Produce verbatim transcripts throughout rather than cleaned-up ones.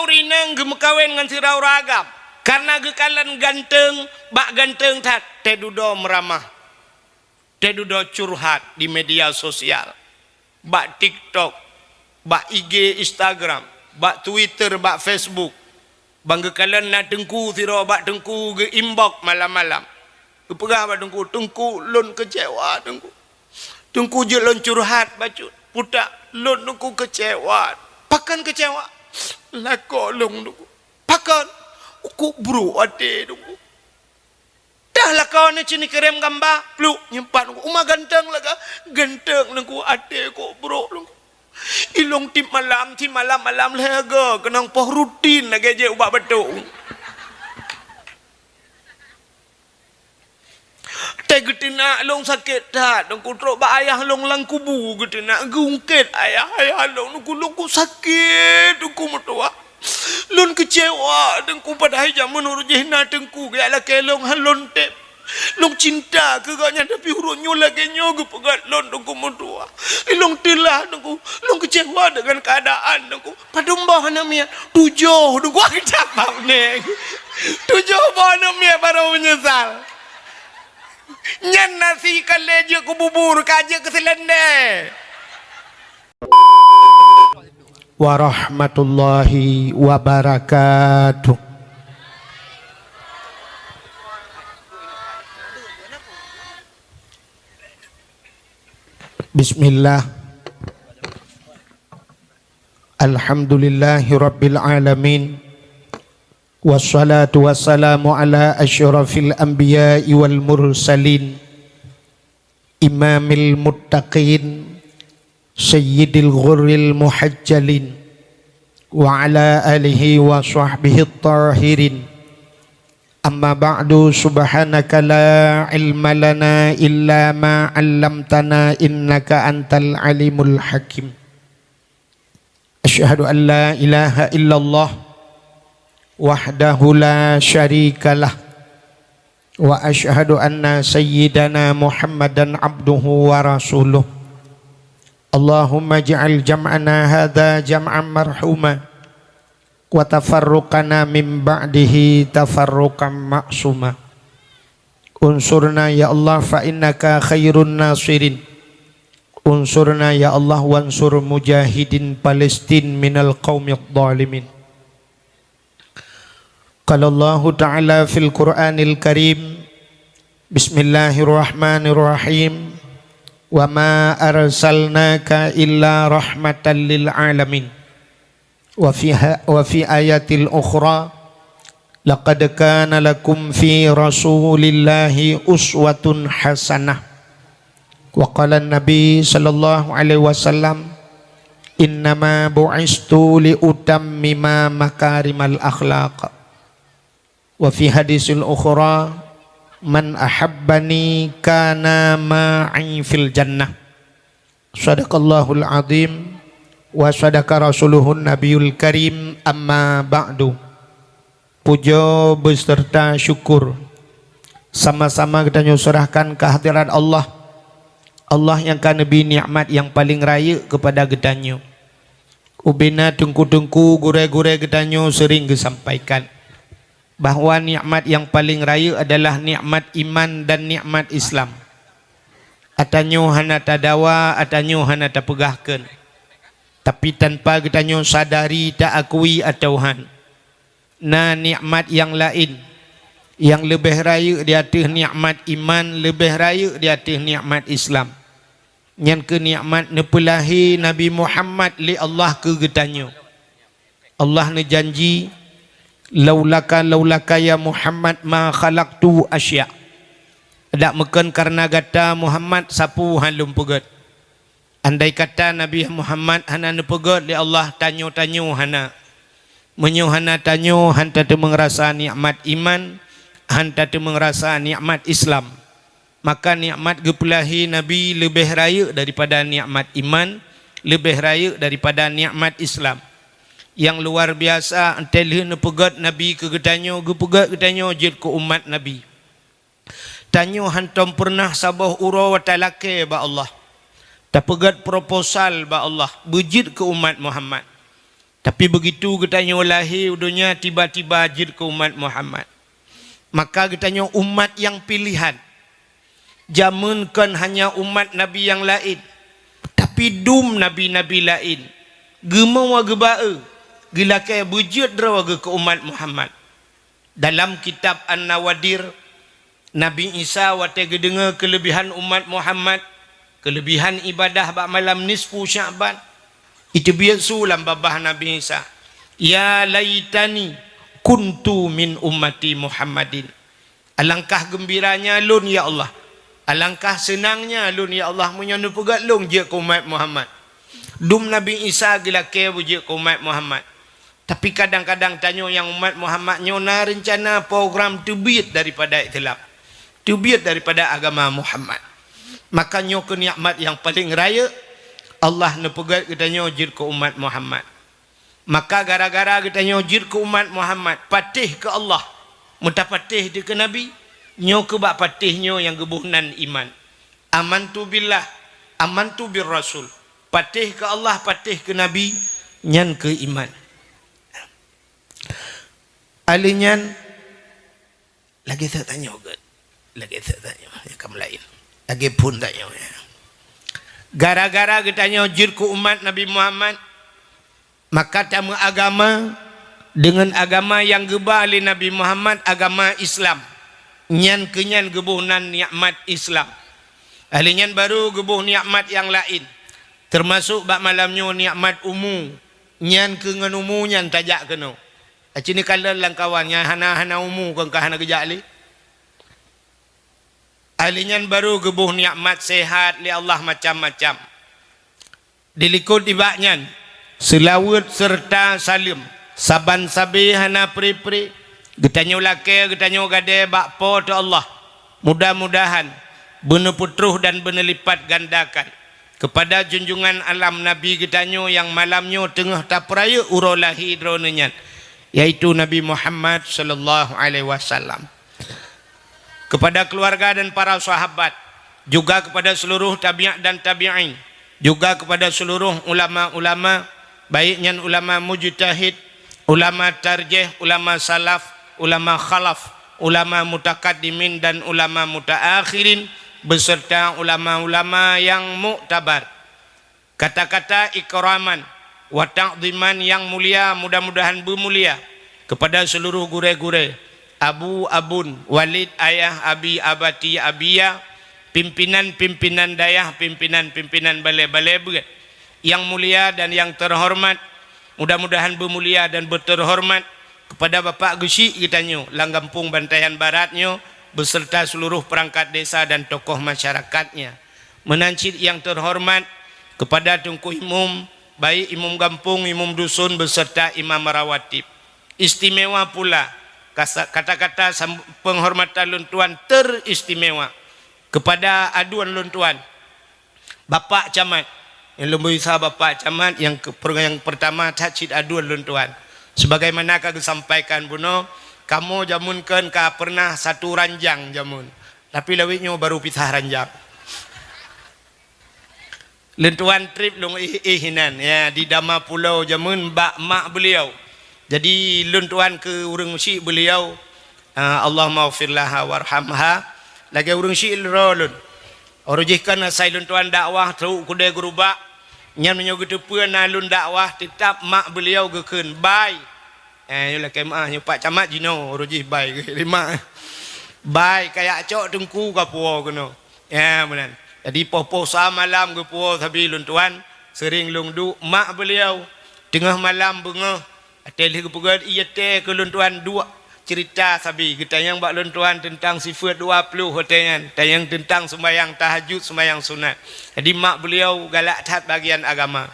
Ureueng inong geumeukawen ngon sidroe ureueng agam, kareuna geukalon ganteng, bak ganteng that, teududoe meuramah, teududoe curhat di media sosial, bak TikTok, bak I G, Instagram, bak Twitter, bak Facebook. Ban geukalon na teungku sidroe bak teungku geu-inbox malam-malam. Geupeugah bak teungku, "Teungku, lôn keucewa, teungku. Teungku, jeuet lôn curhat bacut. Putak, lôn teungku keucewa." "Pakon keucewa?" "Lakoe lôn, teungku." "Pakon?" "Kok brok até, teungku." "Dah lakoe neuh, ci neukirém gamba." "Pluk, nyoe pat, teungku." "Uma ganteng lakoe?" "Ganteng, teungku, até kok brok, teungku. Ilôn tiep malam, tiep malam-malam lhèe go, keunong poh rutin lagèe jép ubak batuk." "Teuh geuteunak lôn sakét that, teungku, trok bak ayah lôn lam kubu geuteunak, geuungkét ayah, ayah lôn, teungku, lôn kok sakét, teungku meutuwah. Lôn keucewa, teungku, padahai jameun uroe jih na teungku geujak lakèe lôn, han lôn tém. Lôn cinta keu gobnyan, tapi uroe nyoe lagèe nyoe geupeugöt lôn, teungku meutuwah. Lôn teulah, teungku, lôn keucewa deungon keuadaan, teungku." "Padum boh aneuk miet?" "Tujoh, teungku." Wah, geucabab neng. "Tujoh boh aneuk miet baru meunyeusal." Nyan nasi ka lé jeuet keu bubur, ka jeuet keu seulendé. Warahmatullahi wabarakatuh. Bismillah. Alhamdulillahirabbil alamin. Wassalatu wassalamu ala asyrafil anbiya'i wal mursalin, imamil muttaqin, sayyidil ghurril muhajjalin, wa ala alihi wa sahbihi tahirin. Amma ba'du, subhanaka la ilma lana illa ma 'allamtana, innaka antal alimul hakim. Asyhadu an la ilaha illallah wahdahu la syarikalah, wa asyhadu anna sayyidana Muhammadan abduhu wa rasuluh. Allahumma ij'al jam'ana hadza jam'an marhuma, wa tafarruqana min ba'dihi tafarruqan ma'suma. Unsurna ya Allah, fa innaka khairun nasirin. Unsurna ya Allah, wansur mujahidin Palestin minal qaumidh dhalimin. Qala Allahu ta'ala fil Qur'anil Karim, bismillahirrahmanirrahim, wa ma arsalnaka illa rahmatan lil alamin. Wa fi ha-, wa fi ayatil ukhra, "Laqad kana lakum fi Rasulillahi uswatun hasanah." Wa qala Nabi sallallahu alaihi wasallam, "Innama bu'istu li utammima makarimal akhlaq." Wa fi hadisil ukhra, "Man ahabbani kana ma'i fil jannah." Sadaqallahul azim wa sadaqa rasuluhun nabiyul karim, amma ba'du. Puja beserta syukur sama-sama geutanyoe serahkan kehadirat Allah. Allah nyang ka neubri nikmat nyang paleng rayeuk keupada geutanyoe. Ubena teungku-teungku, gurée-gurée geutanyoe seuring geusampaikan bahwa nikmat nyang paleng rayeuk adalah nikmat iman dan nikmat Islam. Atanyoe hana tadawa, atanyoe hana tapeugah kheun. Tapi tanpa geutanyoe sadari, taakui atawa han, na nikmat nyang laén nyang leubeh rayeuk di ateueh nikmat iman, leubeh rayeuk di ateueh nikmat Islam. Nyan kheueh nikmat neupeulahé Nabi Muhammad lé Allah keu geutanyoe. Allah neujanji, "Laulaka, laulaka ya Muhammad ma khalaqtu asya." Dak meukheun kareuna gata Muhammad sapeue han lôn peugét. Andai kata Nabi Muhammad hana neupeugét lé Allah, tanyoe-tanyoe hana. Meunyoe hana tanyoe, han tateumeung rasa nikmat iman, han tateumeung rasa nikmat Islam. Maka nikmat geupeulahé Nabi leubeh rayeuk daripada nikmat iman, leubeh rayeuk daripada nikmat Islam. Nyang luar biasa, 'oh lheueh neupeugét Nabi keu geutanyoe, geupeugét geutanyoe jeuet keu umat Nabi. Tanyoe hantom peureunah saboh uroe talakée bak Allah. Tapeugét proposal bak Allah, beujeuet keu umat Muhammad. Tapi beugitu geutanyoe lahé u donya, tiba-tiba jeuet keu umat Muhammad. Maka geutanyoe umat nyang piléhan. Jameun kon hanya umat nabi nyang laén, tapi dum nabi-nabi laén geumeuwoe geuba-e, geulakée beujeuet droe geuh keu umat Muhammad. Dalam kitab An-Nawadir, Nabi Isa watée geudeungoe keuleubihan umat Muhammad, keuleubihan ibadah bak malam nisfu Sya'ban, iteubiet su lam babah Nabi Isa, "Ya laitani kuntu min ummati Muhammadin." Alangkah geumbiranya lôn, ya Allah! Alangkah seunangnya lôn, ya Allah, meunyoe neupeugét lôn jeuet keu umat Muhammad! Dum Nabi Isa geulakée beujeuet keu umat Muhammad. Tapi kadang-kadang tanyoe nyang umat Muhammad nyoe na reuncana program teubiet daripada Islam, teubiet daripada agama Muhammad. Maka nyoe keuh nikmat nyang paleng rayeuk, Allah neupeugét geutanyoe jeuet keu umat Muhammad. Maka gara-gara geutanyoe jeuet keu umat Muhammad, patéh keu Allah, meutapatéh dikeue Nabi, nyoe keuh bak patéh nyoe nyang geuboh nan iman. Amantu billah, amantu bir rasul. Patéh keu Allah, patéh keu Nabi, nyan keuh iman. Alheuh nyan, lagée seuek tanyoe gét. Lagée seuek tanyoe, ya, ka meulaén. Lagée phon tanyoe, ya. Gara-gara geutanyoe jeuet keu umat Nabi Muhammad, maka tameuagama deungon agama nyang geuba lé Nabi Muhammad, agama Islam. Nyan keuh nyan geuboh nan nikmat Islam. Alheuh nyan barô geuboh nikmat nyang laén, teumasok bak malam nyoe nikmat umu. Nyan keuh ngon umu nyan tajak keunoe. Aci neukalon lam kawan nyang hana-hana umu kon ka hana geujak lé. Alheuh nyan barô geuboh nikmat seuhat lé Allah macam-macam. Dilikot nibak nyan, seulaweuet seureuta saleuem saban sabe hana pre-pre geutanyoe lakée, geutanyoe gadée bak Po teu Allah. Mudah-mudahan beuneupeutroh dan beuneulipat gandakan keupada junjungan alam Nabi geutanyoe nyang malam nyoe teungoh tapeurayeuk uroe lahé droeneuh nyan, yaitu Nabi Muhammad sallallahu alaihi wasallam. Keupada keuluwarga dan para sahabat, juga keupada seuluruh tabi'at dan tabi'in, juga keupada seuluruh ulama-ulama, baik nyan ulama mujtahid, ulama tarjih, ulama salaf, ulama khalaf, ulama mutakaddimin dan ulama mutaakhirin, beserta ulama-ulama nyang muktabar. Kata-kata ikraman wa ta'dhiman nyang mulia, mudah-mudahan beumulia, keupada seuluruh gurée-gurée, abu abun, walid ayah, abi abati abiya, pimpinan-pimpinan dayah, pimpinan-pimpinan balée-balée beuet, nyang mulia dan nyang teuhoreumat, mudah-mudahan beumulia dan beuteuhoreumat, keupada Bapak Geuchik geutanyoe lam gampông Bantayan Barat nyoe, beserta seuluruh peurangkat desa dan tokoh masyarakatnya. Meunan cit nyang teuhoreumat keupada Teungku Imum, baik imum gampông, imum dusun, beserta imam rawatib. Istimewa pula, kasa-, kata-kata sam-, peunghormatan lôn tuan teristimewa keupada aduen lôn tuan, Bapak Camat. Nyang lôn bri sa Bapak Camat nyang keu-, per-, nyang peurtama that cit aduen lôn tuan. Sebagaimana ka geusampaikan bunoe, kamoe jameun kon ka pernah satu ranjang jameun. Tapi lawét nyoe barô pisah ranjang. Lôn tuan treb lôn éh-éh inan, ya, di Dama Pulo jameun bak mak beuliau. Jadi lôn tuan keu ureueng chik beuliau, ah, Allahummaghfirlaha warhamha, lagée ureueng chik droe lôn. Uroe jih kan asai lôn tuan dakwah trok keudée geurubak, nyan meunyoe geuteupeue na lôn dakwah, teutab mak beuliau geukheun, "Bai." Eh, nyoe lakée meuáh, nyoe Pak Camat jinoe, uroe jih bai geuh lé mak. "Bai, kajak cok teungku ka puwoe keunoe." Ya, meunan. Jadi poh-poh sa malam geupuwoe sabe lôn tuan, seuring lôn duek mak beuliau. Teungoh malam beungoh, watée lheueh geupeugét ie tée keu lôn tuan, duek ceurita sabe, geutanyong bak lôn tuan teuntang sifeuet dua ploh watée nyan, tanyong teuntang sumbayang tahajud, sumbayang sunat. Jadi mak beuliau galak that bagian agama.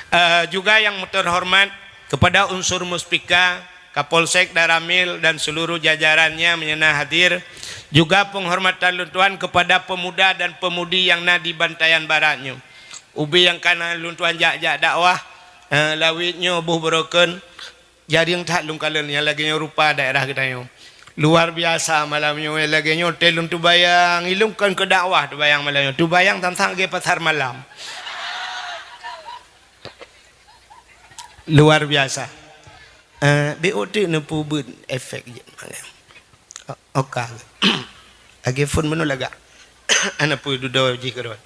Eh, juga nyang teuhoreumat keupada unsur Muspika, Kapolsek Danramil dan seuluruh jajarannya meunyoe na hadir, juga peunghormatan lôn tuan keupada peumuda dan peumudi nyang na di Bantayan Barat nyoe. Ubé nyang ka na lôn tuan jak-jak dakwah, eh, lawét nyoe boh beurokon, jareueng that lôn kalon nyang lagée nyoe rupa daerah geutanyoe. Luar biasa malam nyoe lagée nyoe, tée lôn teubayang, ilôn kon keu dakwah teubayang malam nyoe. Teubayang sang-sang lagée pasar malam. Luar biasa. Eh, B O T neupeubuet efek jih. O-, oka. Lagèe phon meunoe lagak. Ana peue dudoe jih keudroe.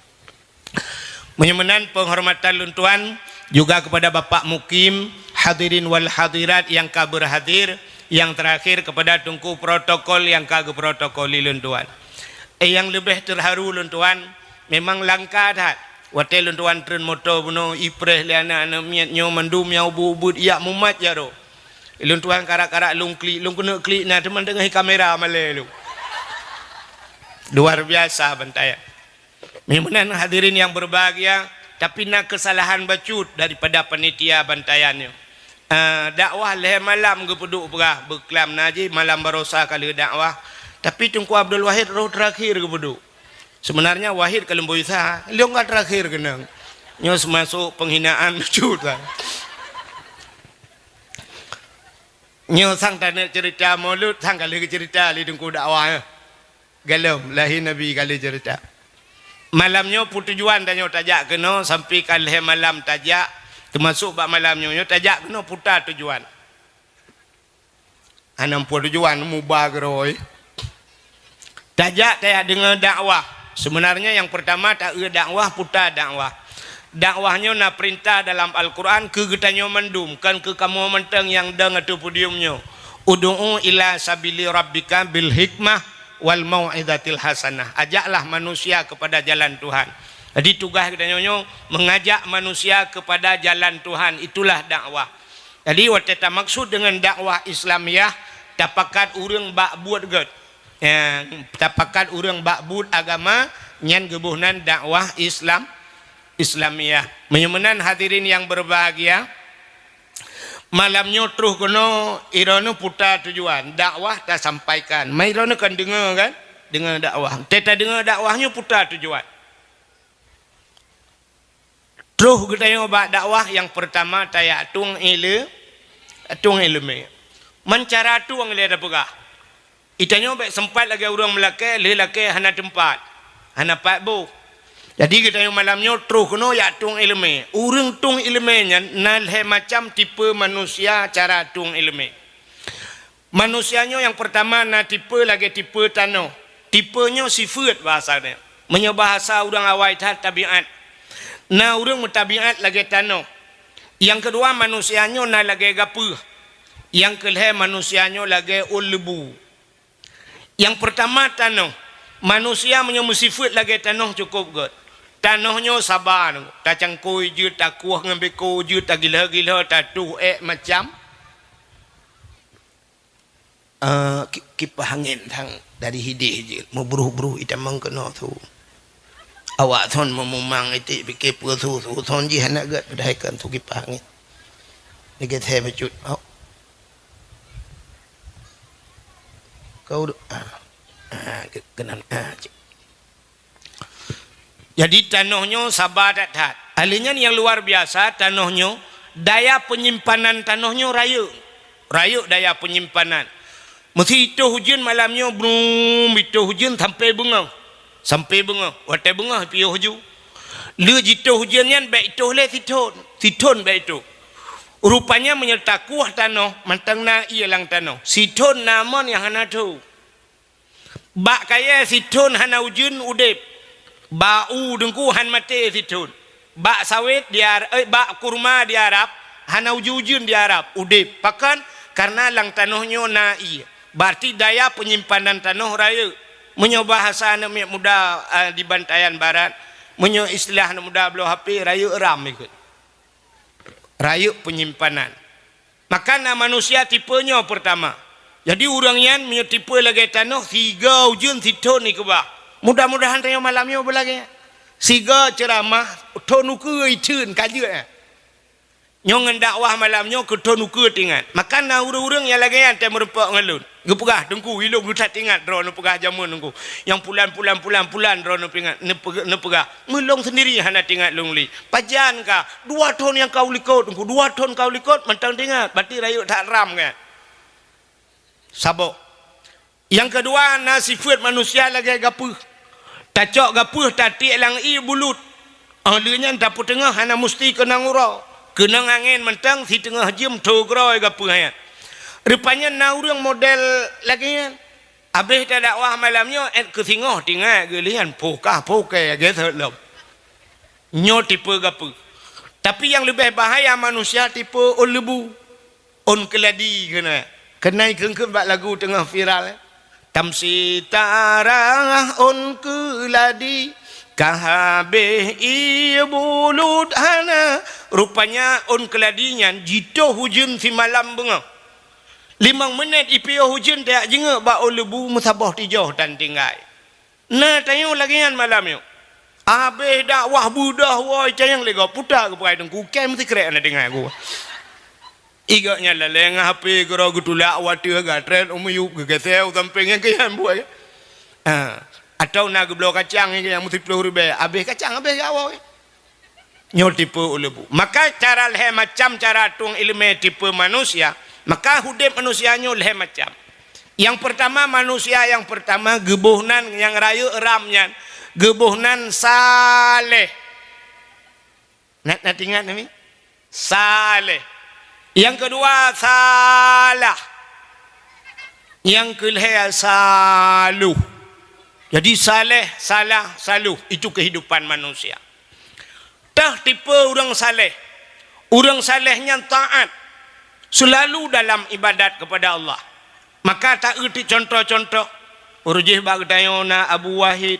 Meunyoe meunan penghormatan lôn tuan juga kepada Bapak Mukim, hadirin wal hadirat yang ka berhadir, yang terakhir kepada Teungku protokol yang ka geuprotokoli lôn tuan. Eh, nyang leubeh terharu lôn tuan, memang langka that. Watèe lôn tuan treun moto bunoe, ipreh lé aneuk-aneuk miet nyoe mandum nyang ubit-ubit jak mumat jaroe. Lôn tuan karak-karak lôn klik, lôn keuneuk klik na teuma teungoh kamera malèe lôn. Luar biasa bantai. Meunan hadirin yang berbahagia, tapi na kesalahan bacut daripada panitia bantayan nyoe. Ah, dakwah lhèe malam geupeuduek peugah, beuklam na jih malam barosa ka lheueh dakwah. Tapi Teungku Abdul Wahid roh terakhir geupeuduek. Sebenarnya Wahid ka leumboi sa, lôn ka terakhir keunong. Nyoe seumasok penghinaan bacut lah. Nyoe sang taneuk cerita Maulud, sang ka lheueh geucerita lé Teungku dakwah, eh. Galom, lahé Nabi ka lheueh cerita. Malam nyoe peue tujuan tanyoe tajak keunoe, sampai ka lhèe malam tajak, teumasok bak malam nyoe, nyoe tajak keunoe peue tujuan. Hana peue tujuan, muba keurôi. Tajak tajak deungoe dakwah. Sebenarnya nyang pertama taeu dakwah, peue dakwah. Dakwah nyoe na perintah dalam Al-Quran keu geutanyoe mandum, kon keu kamoe mantong nyang dong ateueh podium nyoe. Ud'u ila sabili rabbika bil hikmah wal mau'izatil hasanah. Ajaklah manusia kepada jalan Tuhan. Jadi tugaih geutanyoe nyoe mengajak manusia kepada jalan Tuhan, itulah dakwah. Jadi watèe tamaksud deungon dakwah Islamiah, tapakat ureueng bak buet gèt. Ya, tapakat ureueng bak buet agama, nyan geuboh nan dakwah Islam, Islamiah. Meunyoe meunan hadirin yang berbahagia, malam nyoe troh keunoe, droeneuh peue tujuan, dakwah tasampaikan. Mai droeneuh kan deungoe kan? Deungoe dakwah. Teuta deungoe dakwah nyoe peue tujuan. Troh geutanyoe bak dakwah nyang pertama tajak tueng ile-, tueng ileumèe. Man cara tueng lé tapeugah. Geutanyoe bèk seumpat lagèe ureueng meulakèe, lheueh lakèe hana teumpat, hana pat boh. Jadi geutanyoe malam nyoe troh keunoe jak tueng ileumèe. Ureueng tueng ileumèe nyan na lhèe macam tipe manusia cara tueng ileumèe. Manusia nyoe nyang pertama na tipe lagèe tipe tanoh. Tipe nyoe sifeuet bahasa nyan. Meunyoe bahasa ureueng awai that tabiat. Na ureueng meutabiat lagèe tanoh. Nyang keudua manusia nyoe na lagèe gapeuh. Nyang keulhèe manusia nyoe lagèe ôn leubu. Nyang pertama tanoh. Manusia meunyoe meusifeuet lagèe tanoh cukôp gèt. Tanoh nyoe saba, tacangkôi jeuet, takueh ngon beko jeuet, tagilhô-gilhô, tatuh èk macam. Eh, ki-, kipah angén sang dari hideh jeuet, meubruh-bruh itamong keunoe su. Awak thon meumumang iték pike peue su, su thon jih hana gèt, padahai kan su kipah angén. Lagèe thèe bacut. Oh. Kau du-, ah. Ah, ke-, keunan, ah, cik. Jadi tanoh nyoe saba that-that. Ahli nyan nyang luar biasa tanoh nyoe, daya penyimpanan tanoh nyoe rayeuk. Rayeuk daya penyimpanan. Meusi itoh ujeuen malam nyoe, brum, itoh ujeuen sampai beungoh. Sampai beungoh. Watèe beungoh piôh ju. Lheueh jitoh ujeuen nyan bèk itoh lé sithon. Sithon bèk itoh. Rupanya meunyoe takueh tanoh, mantong na ié lam tanoh. Sithon na mon nyang hana tho. Bak kayèe sithon hana ujeuen udép. Bak u deungku han maté sithon. Bak sawét di Ar-, eh, bak kurma di Arab hana ujeuen-ujeuen di Arab udép. Pakon? Karena lam tanoh nyoe na ié. Berarti daya penyimpanan tanoh rayeuk. Meunyoe bahasa aneuk miet muda, eh, di Bantayan Barat, meunyoe istilah aneuk muda bloe H P, rayeuk RAM ikôt. Rayeuk penyimpanan. Maka na manusia tipe nyoe pertama. Jadi ureueng nyan meunyoe tipe lagèe tanoh, siga ujeuen sithon ikeubah. Mudah-mudahan tanyoe malam nyoe beulagèe nyan. Siga ceuramah thon ukeue itheun ka jeuet, eh. Nyoe ngon dakwah malam nyoe keu thon ukeue teuingat. Maka na ureueng-ureueng nyang lagèe nyan teumeureumpok ngon lôn. Geupeugah, "Teungku, ilôn geutat ingat droeneuh peugah jameun Teungku. Nyang pulan, pulan, pulan, pulan droeneuh peuingat, neupeu-, neupeugah. Meulôn seundiri hana teuingat lôn lé. Pajan ka, dua thon nyang ka u likôt Teungku, dua thon ka u likôt mantong teuingat, berarti rayeuk that RAM kan." Saboh. Nyang keudua, na sifeuet manusia lagèe gapeuh. Tacok gapeuh tatiek lam ié bulut. Óh lheueh nyan tapeuteungoh hana musti keunong uroe. Keunong angén mantong, siteungoh jeuem tho groe gapeuh nyan. Rupanya na ureuëng model lagée nyan. Abéh tadakwah malam nyoe, ék keu singoh tinggai geulian poh kah poh kée gét lom. Nyoe tipe gapeuh. Tapi nyang leubeh bahaya manusia tipe ôn leubu. Ôn keuladi keunan. Keunan kheun-kheun bak lagu teungoh viral, eh. Tamsi tarah ôn keuladi, ka habéh ié bulut hana. Rupanya ôn keuladi nyan jitoh ujeuen simalam beungoh. Limong minét ipiôh ujeuen tajak jingeuk bak ôn leubu, meusaboh tijoh tan tinggai. Na tanyoe lagée nyan malam nyoe. Abéh dakwah beudoh woe cayang lé gob puta keupeue teungku, kém sikrek na deungoe ku. Igok nyan lalée ngon H P keudroe geutulak watée gatrét u miyueb geugeusée u sampéng nyang keu nyan buet. Ha, atawa na geubloe kacang nyang meusiplôh ribée, abéh kacang abéh gawai. Nyoe tipe ôn leubu. Maka cara lhée macam cara tueng iéleumé tipe manusia, maka udeb manusia nyoe lhée macam. Nyang peurtama, manusia nyang peurtama geuboh nan nyang rayeuk ram nyan, geuboh nan saleh. Nat-nat ingat nami? Saleh. Nyang keudua salah. Nyang keulhée saluh. Jadi saleh, salah, saluh, itu kehidupan manusia. Tah tipe ureuëng saleh. Ureuëng saleh nyan taát, seulalu dalam ibadat kepada Allah. Maka taeuti contoh-contoh. Ureuëng jih bak geutanyoe na Abu Wahid.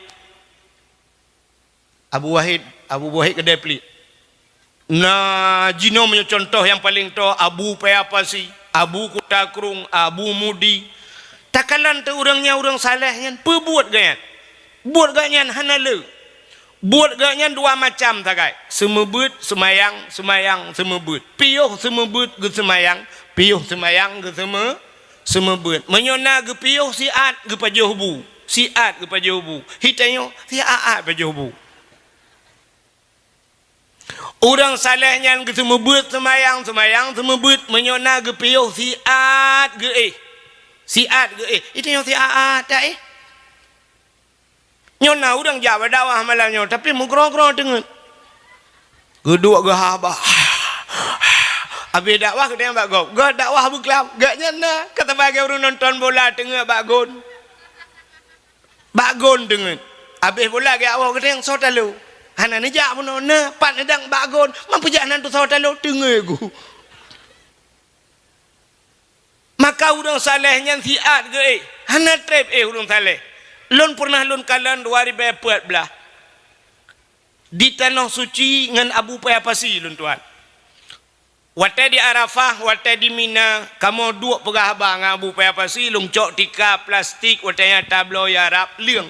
Abu Wahid, Abu Wahid keudée pliek. Na jinoe meunyoe contoh nyang paleng toe, Abu Paya Pasi, Abu Kuta Krueng, Abu Mudi. Takalon teu ureuëng nyan ureuëng saleh nyan, peue buet gobnyan? Buet gobnyan hana le. Buet gobnyan dua macam sagai, seumeubeuet, seumayang, seumayang, seumeubeuet. Piôh seumeubeuet geuseumayang, piôh seumayang geuseume-, seumeubeuet. Meunyoe na geupiôh siat geupajoh bu, siat geupajoh bu. Hi tanyoe siat-at pajoh bu. Ureuëng saleh nyan geuseumeubeuet seumayang, seumayang seumeubeuet, meunyoe na geupiôh siat geuéh. Siat geuéh. Itu nyang siat-at taéh. Nyoe na ureuëng jak bak dakwah malam nyoe, tapi meugroe-groe teungeut. Geuduek geuhaba. Abéh dakwah geutanyoe bak gob. Gob dakwah beuklam. Gobnyan na, ka saban lagée ureuëng nonton bola teungeut bak gon. Bak gon teungeut. Abéh bola geuwoe geutanyoe soe talo. Hana neujak bunoe, na pat neudang bak gon. Man peujak nan tusoe talo teungeut gu. Maka ureuëng saleh nyan siat geuéh. Hana treb éh ureuëng saleh. Lôn peureunah lôn kalon dua ribée peuet blaih. Di Tanoh Suci ngon Abu Paya Pasi lôn tuan. Watée di Arafah, watée di Mina, kamoe duek peugah haba ngon Abu Paya Pasi, lôn cok tika plastik watée nyan tabloe Arab leueng.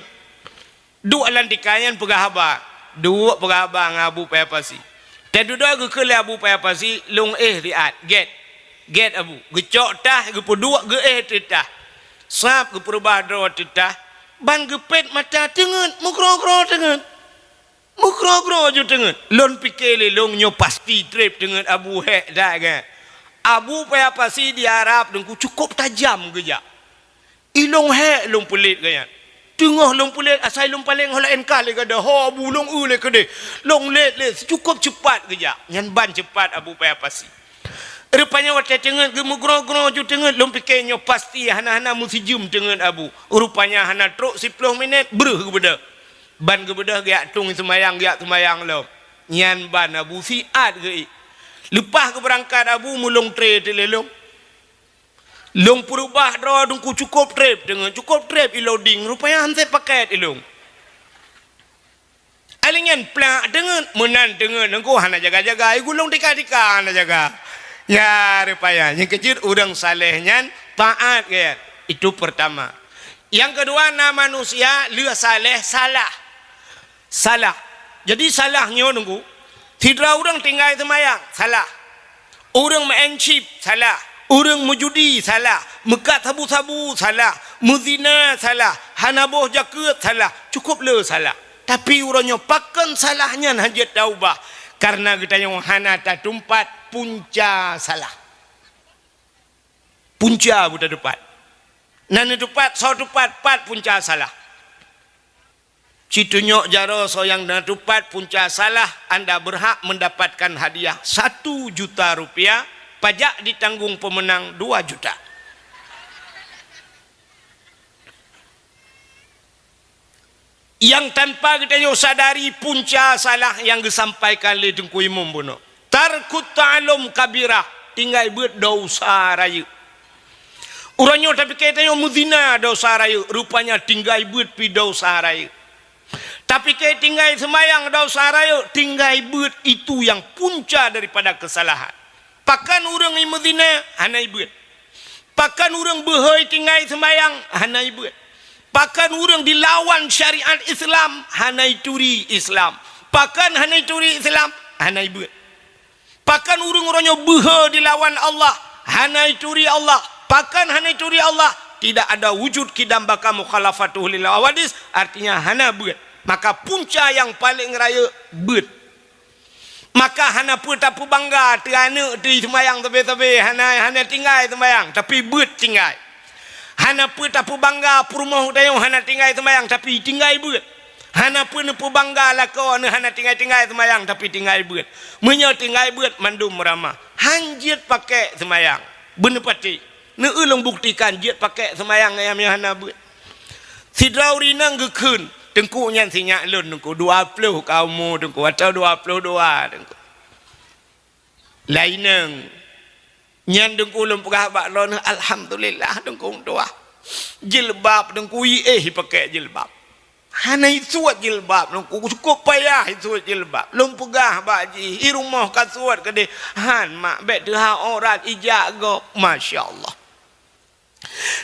Duek lam tika nyan peugah haba, duek peugah haba ngon Abu Paya Pasi. Teududoe geukheun lé Abu Paya Pasi, lôn éh siat, gét. Gét Abu, geucok tah, geupeuduek geuéh teutah. Sab geupeureubah droe teutah, ban geupét mata teungeut, meugroe-groe teungeut. Meugroe-groe ju teungeut. Lôn pike lé lôn nyoe pasti treb teungeut Abu hék that gét. Abu Paya Pasi di Arab teungku cukôp tajam geujak. Ilôn hék lôn peulet gobnyan. Teungoh lôn peulet asai lôn paleng ho laén kah lé gada ho Abu lôn eu lé keudeh. Lôn let lé cukôp ceupat geujak. Nyan ban ceupat Abu Paya Pasi. Rupanya watée teungeut geumeugroe-groe ju teungeut lôn pike nyoe pasti hana-hana meusijeuem teungeut Abu. Rupanya hana trok siplôh minét breuh geubeudôh. Ban geubeudôh geujak tueng seumayang, geujak seumayang lom. Nyan ban Abu siat geuéh. Leupah geubeurangkat Abu meulôn tré teulélong. Lôn peureubah droe teungku cukôp treb teungeut, cukôp treb ilôn ding, rupanya han sép pakét ilôn. Alinyan plak teungeut, meunan teungeut teungku hana jaga-jaga, igulong tika-tika hana jaga. Ya, rupanya nyang keujeuet ureuëng saleh nyan taat gét. Itu pertama. Nyang keudua na manusia lheueh saleh salah. Salah. Jadi salah nyoe teungku. Sidroe ureuëng tinggai seumayang, salah. Ureuëng meu'en chip, salah. Ureuëng meujudi, salah. Meukat sabu-sabu, salah. Meuzina, salah. Hana boh jakeuet, salah. Cukôp le salah. Tapi uroe nyoe pakon salah nyan hana jeuet taubah? Kareuna geutanyoe hana tatumpat punca salah. Punca beutateupat. Na neuteupat, soe teupat, pat punca salah. Situnyok jaroe soe nyang na tupat punca salah, anda berhak mendapatkan hadiah satu juta rupiah, pajak ditanggung pemenang dua juta. Nyang tanpa geutanyoe sadari punca salah nyang geusampaikan lé Teungku Imum bunoe. Tarkut ta'allum kabirah, tinggai beuet desya rayeuk. Uroe nyoe tapike tanyoe meuzina desya rayeuk, rupanya tinggai beuet pih desya rayeuk. Tapike tinggai seumayang desya rayeuk, tinggai beuet itu nyang punca daripada keusalahan. Pakon ureuëng meuzina hana ibeuet. Pakon ureuëng beuhôi tinggai seumayang hana ibeuet. Pakon ureuëng dilawan syariat Islam hana ituri Islam. Pakon hana ituri Islam hana ibeuet. Pakon ureuëng uroe nyoe beuhe dilawan Allah hana ituri Allah. Pakon hana ituri Allah, tidak ada wujud kidam baka mukhalafatuhu lil hawadis, artinya hana beuet. Maka punca nyang paleng rayeuk beuet. Maka hana peue tapeubangga teu aneuëk teu seumayang sabe-sabe, hana, hana tinggai seumayang, tapi beuet tinggai. Hana peue tapeubangga peurumoh tanyoe hana tinggai seumayang, tapi tinggai beuet. Hana peue neupeubangga lakoe neuh hana tinggai-tinggai seumayang, tapi tinggai beuet. Meunyoe tinggai beuet, mandum meuramah. Han jeuet pakek seumayang. Beuneupatéh. Neueu lôn buktikan jeuet pakek seumayang nyang hana beuet. Sidroe ureuëng inong geukheun, "Teungku, nyan si nyak lôn, Teungku, dua ploh ka umu, Teungku, atau dua ploh dua, Teungku." Laineng. Nyan Teungku lôn peugah bak droeneuh, "Alhamdulillah, Teungku meutuah. Jilbab Teungku iéh ipakek jilbab. Hana isuet jilbab Teungku, cukup payah isuet jilbab. Lôn peugah bak jih, i rumoh ka suet keudeh. Han, mak, bék teuhah aurat ijak gob." Masya Allah.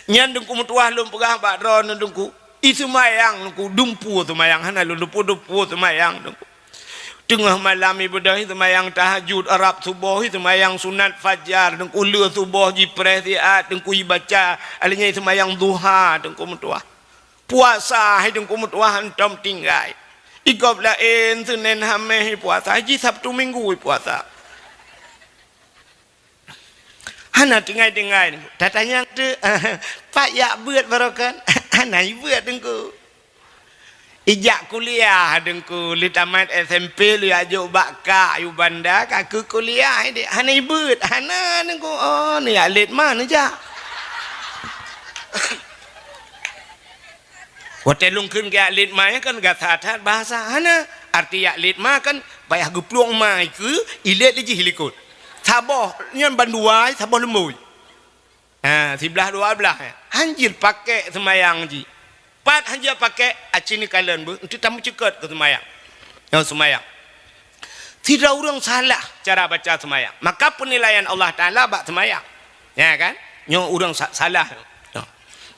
Nyan Teungku meutuah lôn peugah bak droeneuh Teungku, i seumayang Teungku, dumpeue seumayang, hana lôn dumpeue-dumpeue seumayang Teungku. Teungoh malam ibadah, i seumayang tahajud, rab suboh, i seumayang sunat fajar Teungku, le suboh jipreh siat Teungku, ibaca, akhé nyan i seumayang duha Teungku meutuah. Puasa hai Teungku meutuah hantom tinggai. I gob laén Senin Haméh i puasa, jih Sabtu Minggu i puasa. Hana tinggai-tinggai. Tatanyong teuk, "Pat jak beuet baroe kon?" Hana ibeuet Teungku. Ijak kuliah Teungku, lé tamat S M P lé jak jok bak kak yue banda, ka keu kuliah idéh. Hana ibeuet, hana Teungku. Oh, neujak lét ma neujak. Watée lôn kheun keu jak lét ma nyan kan gata that bahasa. Hana, arti jak lét ma kan payah geuplueng ma ikeue, ilét lé jih likot. Saboh nyan bandua, saboh leumbôi. Ha, siblaih dua blaih, eh. Han jeuet pakek seumayang jih. Pat han jeuet pakek, aci neukalon beuh, eunteuk tameuceukeut keu seumayang. Nyoe seumayang. Sidroe ureuëng salah cara baca seumayang, maka peunilaian Allah Taala bak seumayang. Ya kan? Nyoe ureuëng sa-, salah. Nyoe.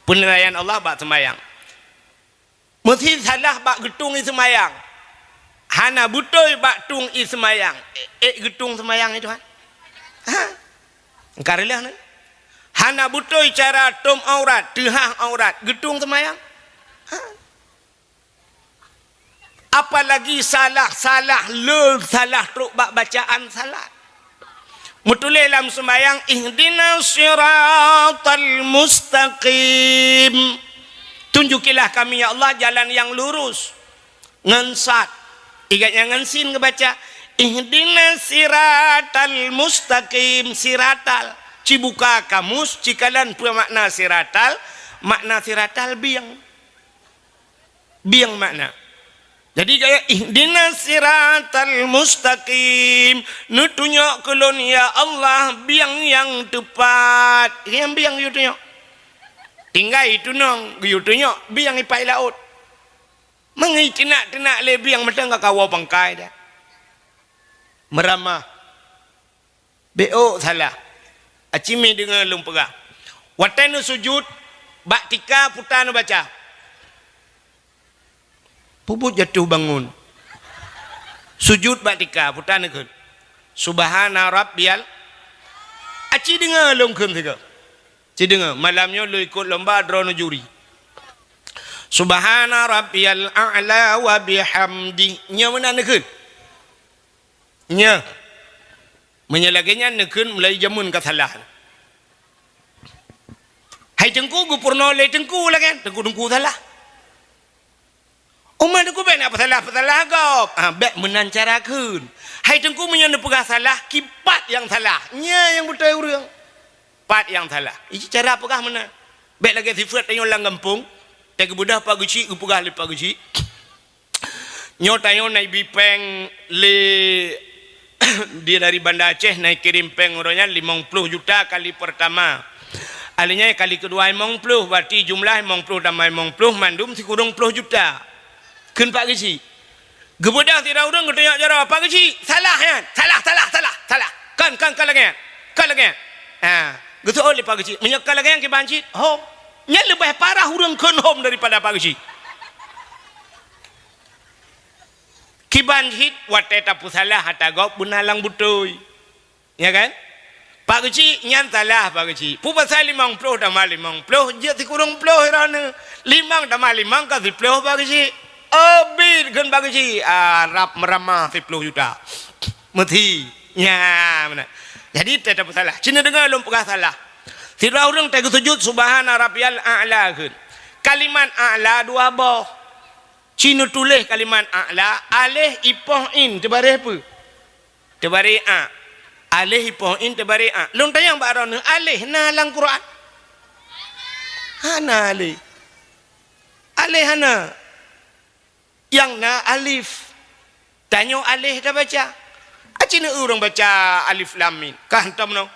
Peunilaian Allah bak seumayang. Meusi salah bak geutueng ie seumayang. Hana beutôi bak tueng ie seumayang. Ék, ék geutueng seumayang ie Tuhan? Ha? Engka reuloh nyoe. Hana beutôi cara tom aurat, teuhah aurat, geutueng seumayang? Ha? Apalagi salah-salah, le salah trok bak bacaan salat. Meutuléh lam seumayang, "Ihdinas siratal mustaqim." Tunjukilah kami, ya Allah, jalan yang lurus. Ngon sad. Igat nyang ngon sin geubaca, "Ihdinas siratal mustaqim." Siratal. Cibuka kamus, cikalon peue makna siratal. Makna siratal bieng. Bieng makna. Jadi gaya, "Ihdinas siratal mustaqim." Neutunyok keu lôn, ya Allah, bieng nyang teupat. Nyang bieng yue tunyok. Tinggai tunong, yue tunyok, bieng ipai laôt. Mangai teunak-teunak lé bieng mantong ka kawoe pangkai dah. Meuramah. Bék salah. Aci mi deungoe lôn peugah. Watée neusujut, bak tika puta neubaca. Peubuet jatoh bangon. Sujut bak tika, puta neukheun. Subhana rabbiyal. Aci deungoe lôn kheun sigoe. Ci deungoe, malam nyoe lôn ikot lomba droeneuh juri. Subhana rabbiyal a'la wa bihamdi. Nyoe meunan neukheun. Nyoe. Meunyoe lagée nyan neukheun mulai jameun ka salah. Hai teungku, geupeurunoe lé teungku lagée nyan, teungku-teungku salah. Umat Teungku bèk na peusalah-peusalah gob. Ha, bèk meunan cara kheun. Hai Teungku, meunyoe neupeugah salah, kipat nyang salah. Nyan nyang beutôi ureueng. Pat nyang salah. Ici cara peugah meunan. Bèk lagèe sifeuet tanyoe lam gampông. Teugeubeudoh Pak Geuchik, geupeugah lé Pak Geuchik. Nyoe tanyoe na ibi pèng lé di dari Banda Aceh na ikirém pèng uroe nyan limong ploh juta kali peurtama. Ahli nyan kali keudua limong ploh, berarti jumlah limong ploh tamah limong ploh mandum sikureueng ploh juta. Kheun Pak Geuchik. Geubeudôh sidroe ureueng geutunyok jaroe, "Pak Geuchik, salah nyan. Salah, salah, salah, salah. Kon, kon, kon lagèe nyan. Kon lagèe nyan." Ha, geuseuôt lé Pak Geuchik. Meunyoe kon lagèe nyan kiban cit, hom. Nyan leubeh parah ureueng kheun hom daripada Pak Geuchik. Kiban cit watèe tapeusalah ata gob beuna lam beutôi. Ya kan? Pak Geuchik nyan salah Pak Geuchik. Peue pasai limong ploh tamah limong ploh jeuet sikureueng ploh droeneuh. Limong tamah limong ka siploh Pak Geuchik. Obit kheun Pak Geuchik. Ah, rab meuramah siploh juta. Meuthi. Nya, meunan. Jadi, teuh tapeusalah. Cina deungoe lôn peugah salah. Sidroe ureueng teuh geusujut subhana rabbiyal a'la kheun. Kalimat a'la dua boh. Cina tuléh kalimat a'la, aléh ipoh in teubareh peue? Teubareh a. Aléh ipoh in teubareh a. Lôn tanyong bak droeneuh, aléh na lam Quran? Hana aléh. Aléh hana. Nyang na alif. Tanyoe aléh tabaca. Aci na ureueng baca alif lam mim. Ka hantom nyoe.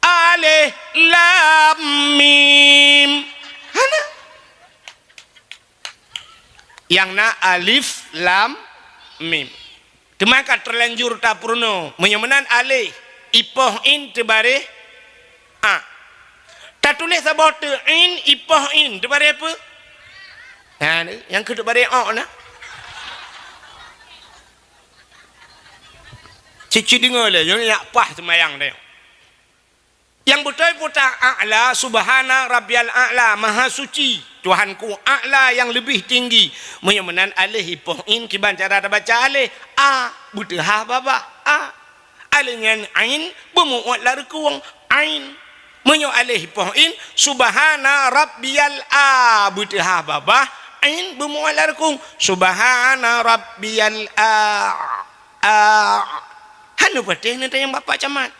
Aléh lam mim. Hana. Nyang na alif lam mim. Teuma ka teulanjur tapeurunoe. Meunyoe meunan aléh, ipoh in teubareh a. Tatuléh saboh teuk in, ipoh in teubareh peue? Ha, nyang keu teubareh o na. Cit-cit deungoe lé, nyoe nyak paih seumayang tanyoe. Nyang beutôi peue ta a'la, subhana rabbiyal a'la, maha suci Tuhanku a'la nyang leubeh tinggi. Meunyoe meunan aléh ipoh in kiban cara tabaca aléh, a, beuteuhah babah, a. Aléh nyan ain beumeuôt lam reukueng, ain. Meunyoe aléh ipoh in, subhana rabbiyal a, beuteuhah babah, ain beumeuôt lam reukueng, subhana rabbiyal a, a. Hana patéh neutanyong bak Pak Camat.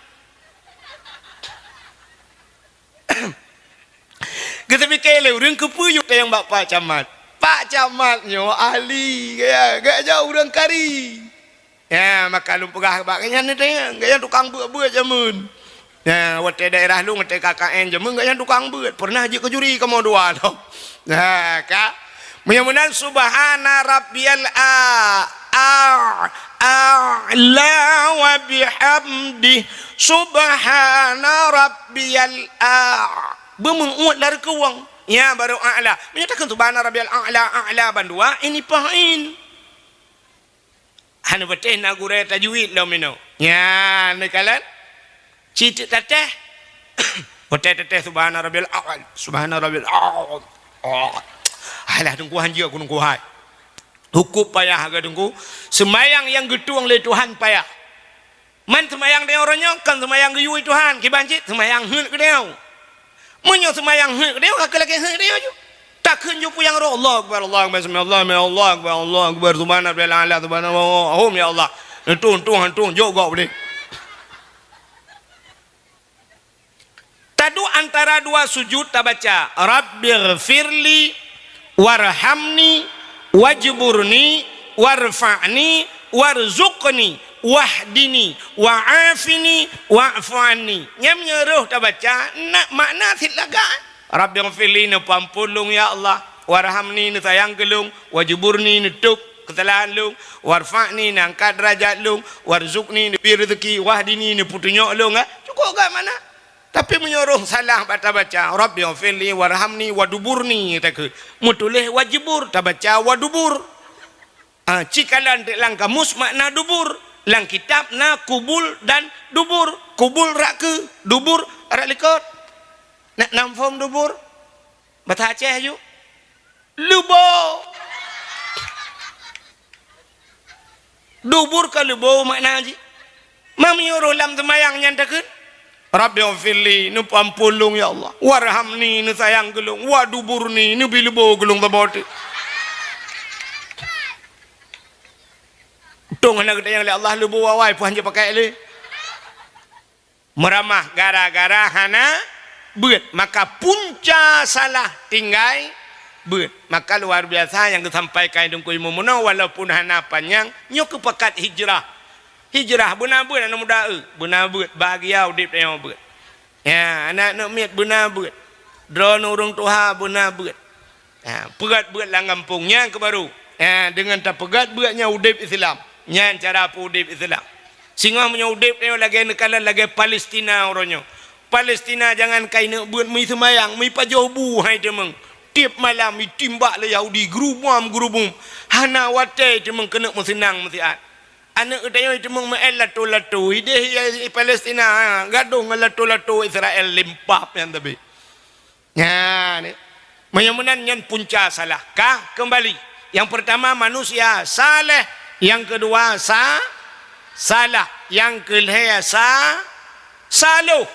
Geuteupiké lé ureueng keupeue yue tanyong bak Pak Camat. Pak Camat nyoe ahli, ya, geuh nyoe ureueng kari. Ya, maka lôn peugah bak geuhnyan teuh, geuhnyan tukang beuet-beuet jameun. Ya, watèe daerah lôn, watèe K K N jameun, geuhnyan tukang beuet. Pernah jeuet keu juri kamoe dua lom. Ha, ka. Meunyoe meunan, subhana rabbiyal a, a, a'la wa bihamdih. Subhana rabbiyal a. Beumeuôt lam reukueng. Nyan barô a'la. Meunyoe takheun subhana rabbiyal a'la, a'la bandua, ini pahin. Hana patéh na gurèe tajwid lom inoe. Nyan, neukalon. Cit tatéh. Watèe tatéh subhana rabbiyal a'la, subhana rabbiyal a'la. Oh. Alah, Teungku, han jeuet keu Teungku hai. Hukôm payah keu Teungku. Seumayang nyang geutueng lé Tuhan payah. Man seumayang tanyoe uroe nyoe kon seumayang geuyue Tuhan, kiban cit seumayang heuet keu tanyoe. Meunyoe seumayang heuet keu tanyoe, ka keu lagèe heuet keu tanyoe ju. Takheun ju peue nyang rôh, Allahu Akbar, Allahu Akbar, sami Allahu liman, Allahu Akbar, Allahu Akbar, subhana rabbiyal a'la, subhana, hom ya Allah. Neutueng, tueng, tueng, jok gob deh. Taduek antara dua sujud tabaca, "Rabbighfirli warhamni wajburni warfa'ni warzuqni wahdini wa'afini wa'fu anni." Nyan meunyoe rôh tabaca, na makna cit lagak. "Rabbighfirli," neupeuamphon lôn ya Allah, "warhamni," neusayang keu lôn, "wajburni," neutôb keusalahan lôn, "warfa'ni," neuangkat deurajat lôn, "warzuqni," neubri reuzeuki, "wahdini," neupeutunyok lôn, eh. Cukôp gèt makna. Tapi meunyoe rôh salah bak tabaca, "Rabbighfirli warhamni waduburni," takheun. Meutuléh wajbur, tabaca wadubur. Ah, cikalon teuk lam kamus makna dubur. Lam kitab na kubul dan dubur. Kubul rot keue, dubur rot likot. Nak nam phom dubur? Bata Aceh ju. Leubo. Dubur ka leubo makna jih. Ma meunyoe rôh lam seumayang nyan takheun, "Rabbighfirli," neupeuamphon lôn ya Allah. "Warhamni," neusayang keu lôn. "Waduburni," neubi leubo keu lôn saboh teuk. Untông hana geutanyong lé Allah leubo awai, peue han jipakai lé. Meuramah gara-gara hana beuet, maka punca salah tinggai beuet. Maka luar biasa nyang geusampaikan Teungku Imum meunoe, walaupun hana panyang, nyoe keupakat hijrah. Hijrah beuna beuet aneuk muda, eu, beuna beuet, bahagia udeb tanyoe beuet. Ya, aneuk-aneuk miet beuna beuet. Droeneuh ureuëng tuha beuna beuet. Ha, peugét beuet lam gampông nyan keu barô. Ha, deungon tapeugét beuet nyan udeb Islam. Nyan cara peuudeb Islam. Singoh meunyoe udeb tanyoe lagée neukalon lagée Palestina uroe nyoe. Palestina jangankan ineuk beuet, meuseumayang, meupajoh bu hai teumeung. Tieb malam itimbak lé Yahudi, geurubom-geurubom. Hana watée teumeung keuneuk meuseunang meusiat. Aneuk geutanyoe teumeung meu-el lato-lato, ideh i Palestina, ha, gadôh ngon lato-lato Israel limpah nyan teubiet. Nyan, meunyoe meunan nyan punca salah. Ka keumbali. Nyang peurtama manusia saleh, nyang keudua sa-, salah, nyang keulhée sa-, saloh.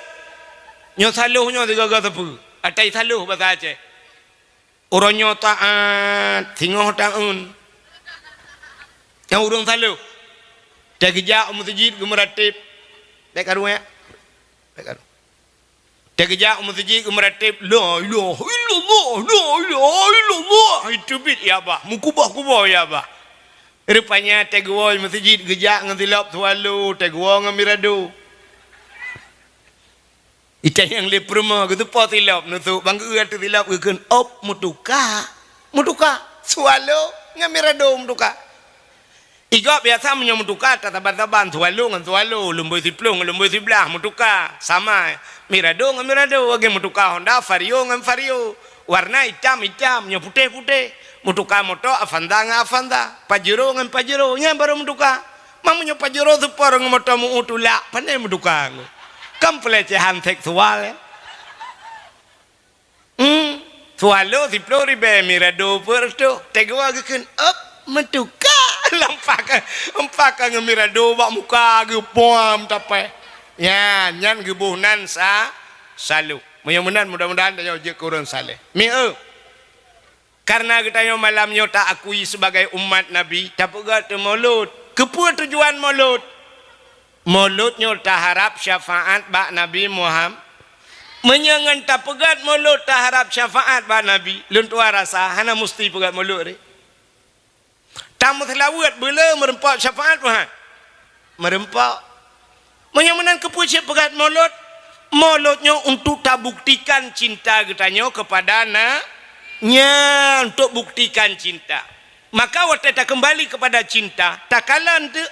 Nyoe saloh nyoe sigoe-goe sapeue? Atai saloh basa Aceh. Uroe nyoe taát, singoh taun. Nyang ureuëng saloh. Teugeujak u meuseujid geumeurateb. Bék karu, ya. Bék karu. Teugeujak u meuseujid geumeurateb, "La ilaha illallah, la ilaha illallah." Itu bit ya bah, meukuboh-kuboh ya bah. Rupanya teuguwoe meuseujid geujak ngon silop swallow, teuguwoe ngon mirado. Itanyong lé peurumoh geutupo silop, neusok bang geu ateueh silop geukheun, "Op, meutuka." Meutuka. Swallow ngon mirado meutuka. Igob biasa meunyoe meutuka, tasaban-saban, swallow ngon swallow, lumboi siploh ngon lumboi siblaih, meutuka. Sama, mirado ngon mirado, lagée meutuka Honda, Vario ngon Vario. Warna itam-itam, nyoe putéh-putéh. Meutuka moto Avanza ngon Avanza, Pajero ngon Pajero, nyan barô meutuka. Meunyoe Pajero seupor ngon moto meu-u tulak, pane meutuka ngon. Kan pelecehan seksual, ya. Hmm. Swallow siploh ribée, mirado peuet reutôh. Teuguwoe geukheun, "Op, meutuka." Lampak ka, lampak ka ngon mirado bak muka geupuam tapée. Nyan, nyan geuboh nan sa-, saloh. Meunyoe meunan, mudah-mudahan tanyoe jeuet keu ureuëng saleh. Mi eu. Karena geutanyoe malam nyoe taakui sibagai umat Nabi, tapeugét Maulud. Keupeue tujuan Maulud? Maulud nyoe taharab syafaat bak Nabi Muham-, meunyoe ngon tapeugét Maulud taharab syafaat bak Nabi, lôn tuan rasa hana musti peugét Maulud deh. Tameuseulaweuet beu le meureumpok syafaat, Tuhan? Meureumpok. Meunyoe meunan keupeue cit peugét Maulud? Maulud nyoe untuk tabuktikan cinta geutanyoe keupada na-, nyan, untuk buktikan cinta. Maka watée takeumbali keupada cinta, takalon teuk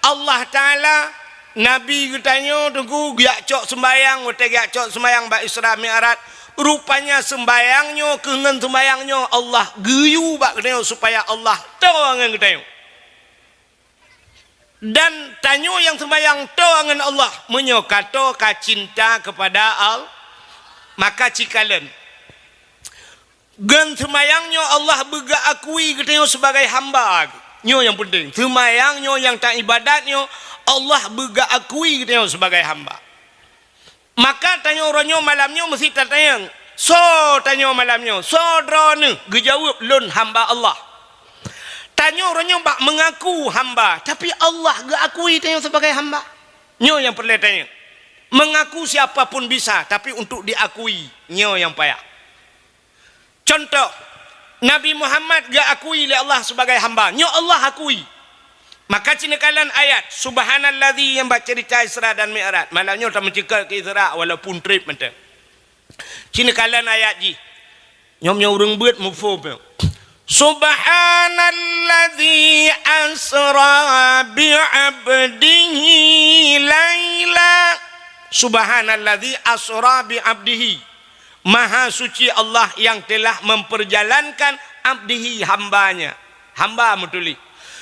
Allah Taala, Nabi geutanyoe teungku geujak cok seumbayang, watée geujak cok seumbayang bak Isra Mi'raj, rupanya seumbayang nyoe keu ngon seumbayang nyoe Allah geuyue bak geutanyoe supaya Allah toe ngon geutanyoe. Dan tanyoe nyang seumbayang toe ngon Allah, meunyoe ka toe ka cinta keupada Allah, maka cikalon. Ngon seumayang nyoe Allah beugeuakui geutanyoe sibagai hamba. Nyoe nyang peunteng. Seumayang nyoe nyang taibadat nyoe Allah beugeuakui geutanyoe sibagai hamba. Maka tanyoe uroe nyoe malam nyoe meusti tatanyong, soe tanyoe malam nyoe? Soe droeneuh? Geujaweueb, lôn hamba Allah. Tanyoe uroe nyoe bak meungaku hamba, tapi Allah geuakui tanyoe sibagai hamba. Nyoe nyang peureulée tanyoe. Meungaku siapa pun bisa, tapi untuk diakui, nyoe nyang payah. Contoh, Nabi Muhammad geuakui lé Allah sibagai hamba. Nyoe Allah akui. Maka ci neukalon ayat, "Subhanalladzi," nyang bak ceurita Isra dan Mi'raj. Malam nyoe tameuceukeut keu Isra walaupun treb mantong. Ci neukalon ayat jih. Nyoe, nyoe ureuëng beuet muphom nyoe. "Subhanalladzi asra bi 'abdihi laila." "Subhanalladzi asra bi 'abdihi." Maha suci Allah yang telah memperjalankan abdihi, hambanya. Hamba meutuléh.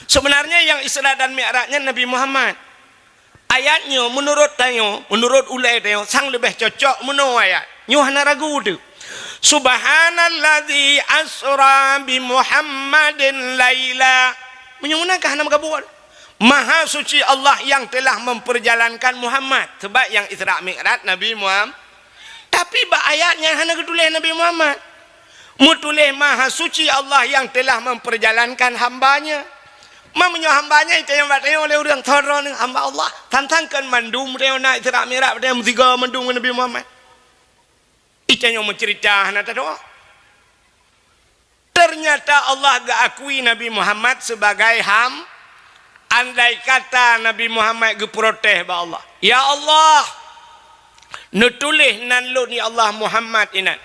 Sebenarnya yang Isra dan Mi'raj nyan Nabi Muhammad. Ayat nyoe meunurot tanyoe, meunurot ulée tanyoe, sang leubeh cocok meunoe ayat. Nyoe hana ragu teuh. "Subhanalladzi asra bi Muhammadin laila." Meunyoe meunan ka hana meugabung. Maha suci Allah yang telah memperjalankan Muhammad. Sebab yang Isra Mi'raj Nabi Muhammad. Tapi bak ayat nyan hana geutuléh Nabi Muhammad. Meutuléh Maha Suci Allah yang telah memperjalankan hamba-Nya. Ma meunyoe hamba nyan itanyong bak tanyong lé ureuëng, "Soe droeneuh?" "Hamba Allah." Tantang kan mandum tanyong na Isra Mi'raj, tanyong meusigoe mandum ngon Nabi Muhammad. Itanyong meucerita hana tadoa. Ternyata Allah geuakui Nabi Muhammad sebagai ham-, andai kata Nabi Muhammad geuprotes bak Allah, "Ya Allah, neutuléh nan lôn, ya Allah, Muhammad inan.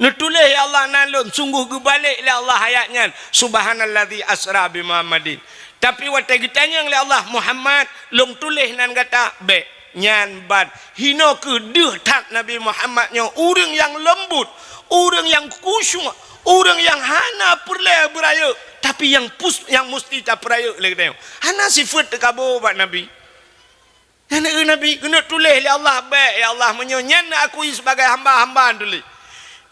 Neutuléh, ya Allah, nan lôn," sungguh geubalek lé Allah ayat nyan, "Subhanalladzi asra bi Muhammadin." Tapi watée geutanyong lé Allah, "Muhammad, lôn tuléh nan gata?" "Bék." Nyan ban. Hinoe kheueh deuh that Nabi Muhammad nyoe, ureuëng nyang leumbut, ureuëng nyang khusyuk, ureuëng nyang hana peureulée beurayeuk, tapi nyang pus-, nyang musti tapeurayeuk lé geutanyoe. Hana sifeuet teukabô bak Nabi. Nyan keuh Nabi keuneuk tuléh lé Allah, "Bék, ya Allah, meunyoe nyan neuakui sibagai hamba, hamba tuléh."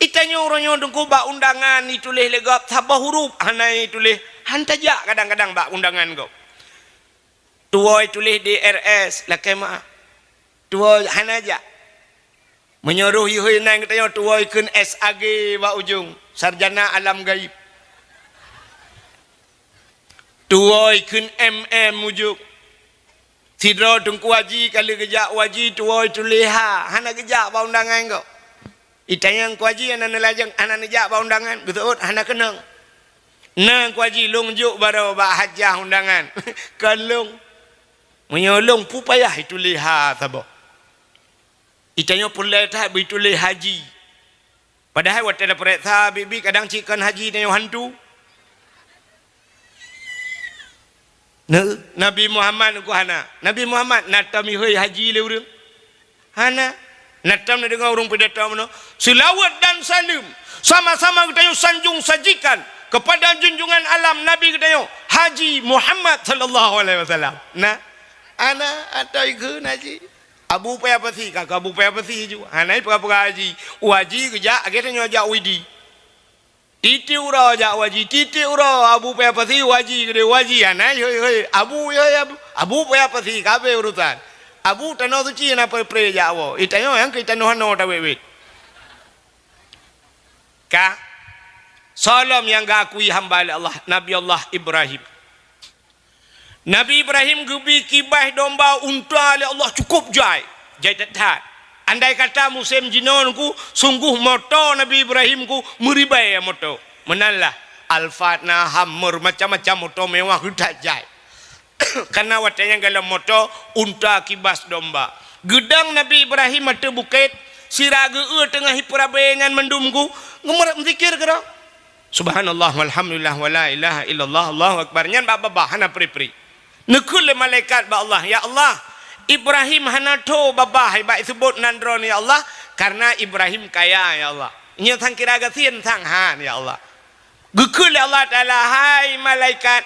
Itanyong uroe nyoe teungku bak undangan ituléh lé gob saboh huruf, hana ituléh, han tajak kadang-kadang bak undangan gob. Tuwoe tuléh D R S, lakée meuáh. Tuwoe hana jak. Meunyoe roh yeuhôi nan geutanyoe tuwoe kheun S A G bak ujong, sarjana alam gaib. Tuwoe kheun M M ujong. Sidroe teungku haji ka lheueh geujak u haji tuwoe tuléh ha, hana geujak bak undangan gob. Itanyong ku haji hana neulajeng, hana neujak bak undangan, geuseuôt hana keunong. Na ku haji lôn jok baroe bak hajah undangan. Kon lôn. Meunyoe lôn peue payah ituléh ha saboh. Itanyong peureulée that beuituléh haji. Padahai watée tapeuriksa biet-biet kadang cit kon haji tanyong hantu. Nah, Nabi Muhammad keuh hana. Nabi Muhammad na tom ihôi haji lé ureuëng? Hana. Na tom neudeungoe ureuëng pidato meunoe, "Seulaweuet dan saleuem sama-sama geutanyoe sanjong sajikan kepada junjungan alam Nabi geutanyoe, Haji Muhammad sallallahu alaihi wasallam." Nah, hana atau ikheun haji. Abu Paya Pasi, ka, ka Abu Paya Pasi ju. Hana peugah-peugah haji. U haji geujak, lagée tanyoe jak u Idi. Tieb-tieb uroe jak u haji, tieb-tieb uroe Abu Paya Pasi u haji, keudeh u haji, hana, hoi, hoi, Abu, hoi, Abu, Abu Paya Pasi, ka habéh urusan. Abu Tanoh Suci na pre-pre jak woe. Itanyoe nyang keu tanoh hano tawét-wét. Ka. Soe lom nyang geuakui hamba lé Allah, Nabi Allah Ibrahim. Nabi Ibrahim geubi kibaih domba unta lé Allah cukôp jai, jai that-that. Andai kata musém jinoe keuh, sungguh moto Nabi Ibrahim keuh meuribèe moto. Meunan lah, Alphard na, Hummer, macam-macam moto mewah geuh that jai. Karena watée nyan golom moto unta kibas domba. Geudong Nabi Ibrahim ateueh bukét, sira geu-eu teungoh ipeurabé nyan mandum keuh, geumeurat meuzikir keudroe. Subhanallah walhamdulillah wala ilaha illallah, Allahu akbar. Nyan bak babah hana pri-pri. Neukheun lé malaikat bak Allah, "Ya Allah, Ibrahim hana tho babah bak iseubot nan droeneuh ya Allah, karena Ibrahim kaya ya Allah. Nyoe sangkira gasien sang han ya Allah." Geukheun lé Allah Taala, "Hai malaikat,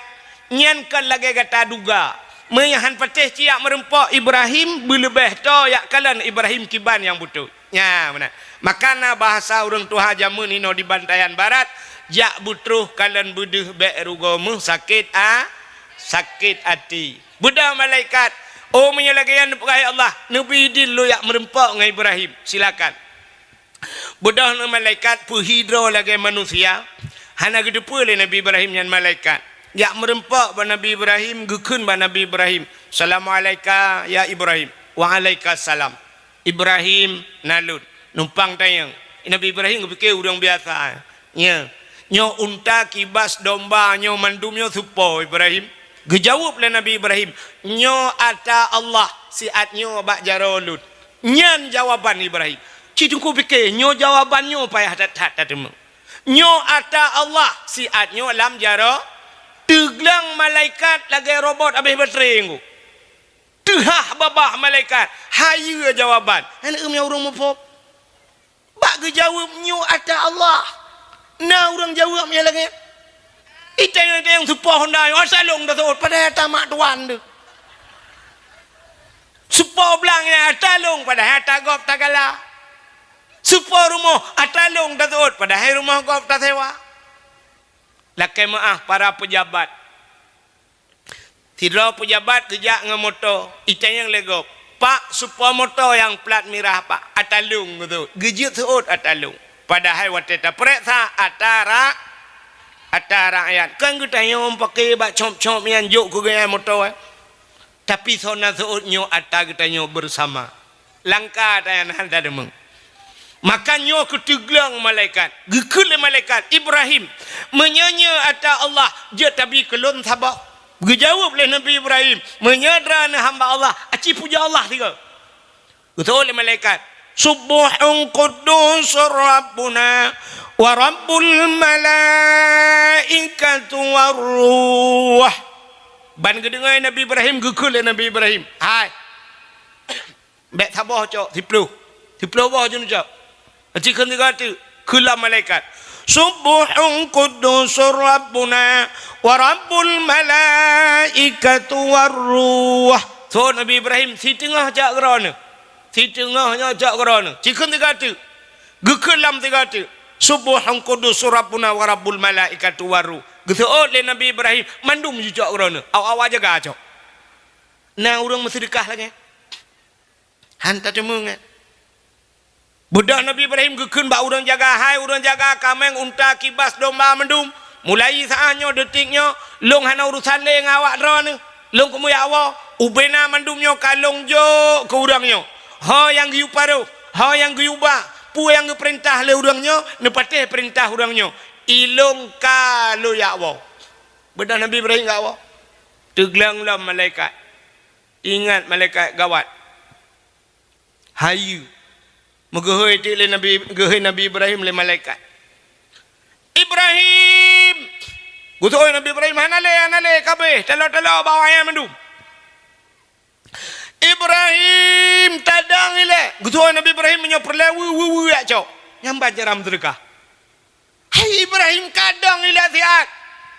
nyan kon lagée gata duga. Meunyoe han patéh cit jak meureumpok Ibrahim, beuleubeh tho jak kalon Ibrahim kiban nyang beutôi." Nya, meunan. Maka na bahasa ureuëng tuha jamén inoe di Bantayan Barat, "Jak beutroh kalon beudeuh bék rugoe meuh sakét a-, sakét até." Beudôh malaikat, "Oh, meunyoe lagée nyan neupeugah ya Allah, neubi idin lôn jak meureumpok ngon Ibrahim, silakan." Beudôh ngon malaikat peuhi droe lagée manusia, hana geuteupeue lé Nabi Ibrahim nyan malaikat. Jak meureumpok bak Nabi Ibrahim, geukheun bak Nabi Ibrahim, "Salamu'alaika ya Ibrahim." "Wa'alaikasalam." "Ibrahim, na lôn." Numpang tanyong. Nabi Ibrahim geupike ureuëng biasa. Nya. "Nyoe unta kibas domba nyoe mandum nyoe soe po, Ibrahim?" Geujaweueb lé Nabi Ibrahim, "Nyoe ata Allah siat nyoe bak jaroe lôn." Nyan jawaban Ibrahim. Cit teungku pike, nyoe jawaban nyoe payah that-that tateumeung. Nyoe ata Allah siat nyoe lam jaroe, teugleng malaikat lagée robot habéh baterai ngku. Teuhah babah malaikat, hayeue jawaban. Hana ureuëng muphom. Bak geujaweueb nyoe ata Allah. Na ureuëng jaweueb nyang lagée, "Itanyong-tanyong soe po honda nyoe, ata lôn taseuôt, padahai ata mak tuan teuh. Soe po blang nyan, ata lôn, padahai ata gob tagala. Soe po rumoh, ata lôn taseuôt, padahai rumoh gob tasewa." Lakée meuáh para peujabat. Sidroe peujabat geujak ngon moto, itanyong lé gob, "Pak, soe po moto nyang plat mirah, Pak?" "Ata lôn," geuseuôt. Geujeuet seuôt ata lôn. Padahai watée tapeuriksa ata ra-, Ata rakyat, kan geutanyoe pakè bak cop-cop nyan jok keu geuya moto, eh. Tapi soe na seuôt nyoe ata geutanyoe beusama. Langka tanyan hana deungoe. Maka nyoe keuteuglang malaikat. Geukheun lé malaikat, "Ibrahim, meunyoe nyoe ata Allah, jeuet tabi keu lôn saboh." Geujaweueb lé Nabi Ibrahim, "Meunyoe droeneuh hamba Allah, aci pujoe Allah sigoe." Geuseuôt lé malaikat, "Subbuhun quddusur Rabbuna wa Rabbul malaikatu war ruh." Ban geudeungoe Nabi Ibrahim, geukheun lé Nabi Ibrahim, "Hai, bèk saboh cok, siploh. Siploh boh jeuet neucok." Aci kheun sigoe teuk, kheun lom malaikat, "Subbuhun quddusur Rabbuna wa Rabbul malaikatu war ruh." Seuôt Nabi Ibrahim, "Siteungoh cok keu droeneuh. Siteungoh nyoe cok keu droeneuh." Ci kheun sigoe teuk. Geukheun lom sigoe teuk, "Subbuhun quddusur Rabbuna wa Rabbul malaikatu war ruh." Geuseuôt lé Nabi Ibrahim, "Mandum jicok keu droeneuh. Awak-awak jaga cok." Na ureueng meuseudeukah lagèe nyan? Han tateumé nyan. Beudôh Nabi Ibrahim geukheun bak ureueng jaga, "Hai ureueng jaga kaméng, unta, kibas, domba mandum, mulai saát nyoe, deutik nyoe, lôn hana urosan lé ngon awak droeneuh. Lôn keumeung jak woe, ubena mandum nyoe ka lôn jok keu ureueng nyoe. Ho nyang geuyue paroh, ho nyang geuyue ba, peue nyang geupeurintah lé ureueng nyoe, neupatéh peurintah ureueng nyoe. Ilôn ka lôn jak woe." Beudôh Nabi Ibrahim jak woe, teuglang lom malaikat. Ingat malaikat gawat. Hayeue. Meugeuhôi teuk lé Nabi, geuhôi Nabi Ibrahim lé malaikat. "Ibrahim!" Geuseuôt Nabi Ibrahim, "Hana lé, hana lé, kabéh, talo-talo bak awak nyan mandum." "Ibrahim, tadong ilèe!" Geuseuôt Nabi Ibrahim, "Meunyoe peureulèe, weu, weu, weu, jak cok." Nyan ban cara meuseudeukah. "Hai Ibrahim, ka dong ilèe siat."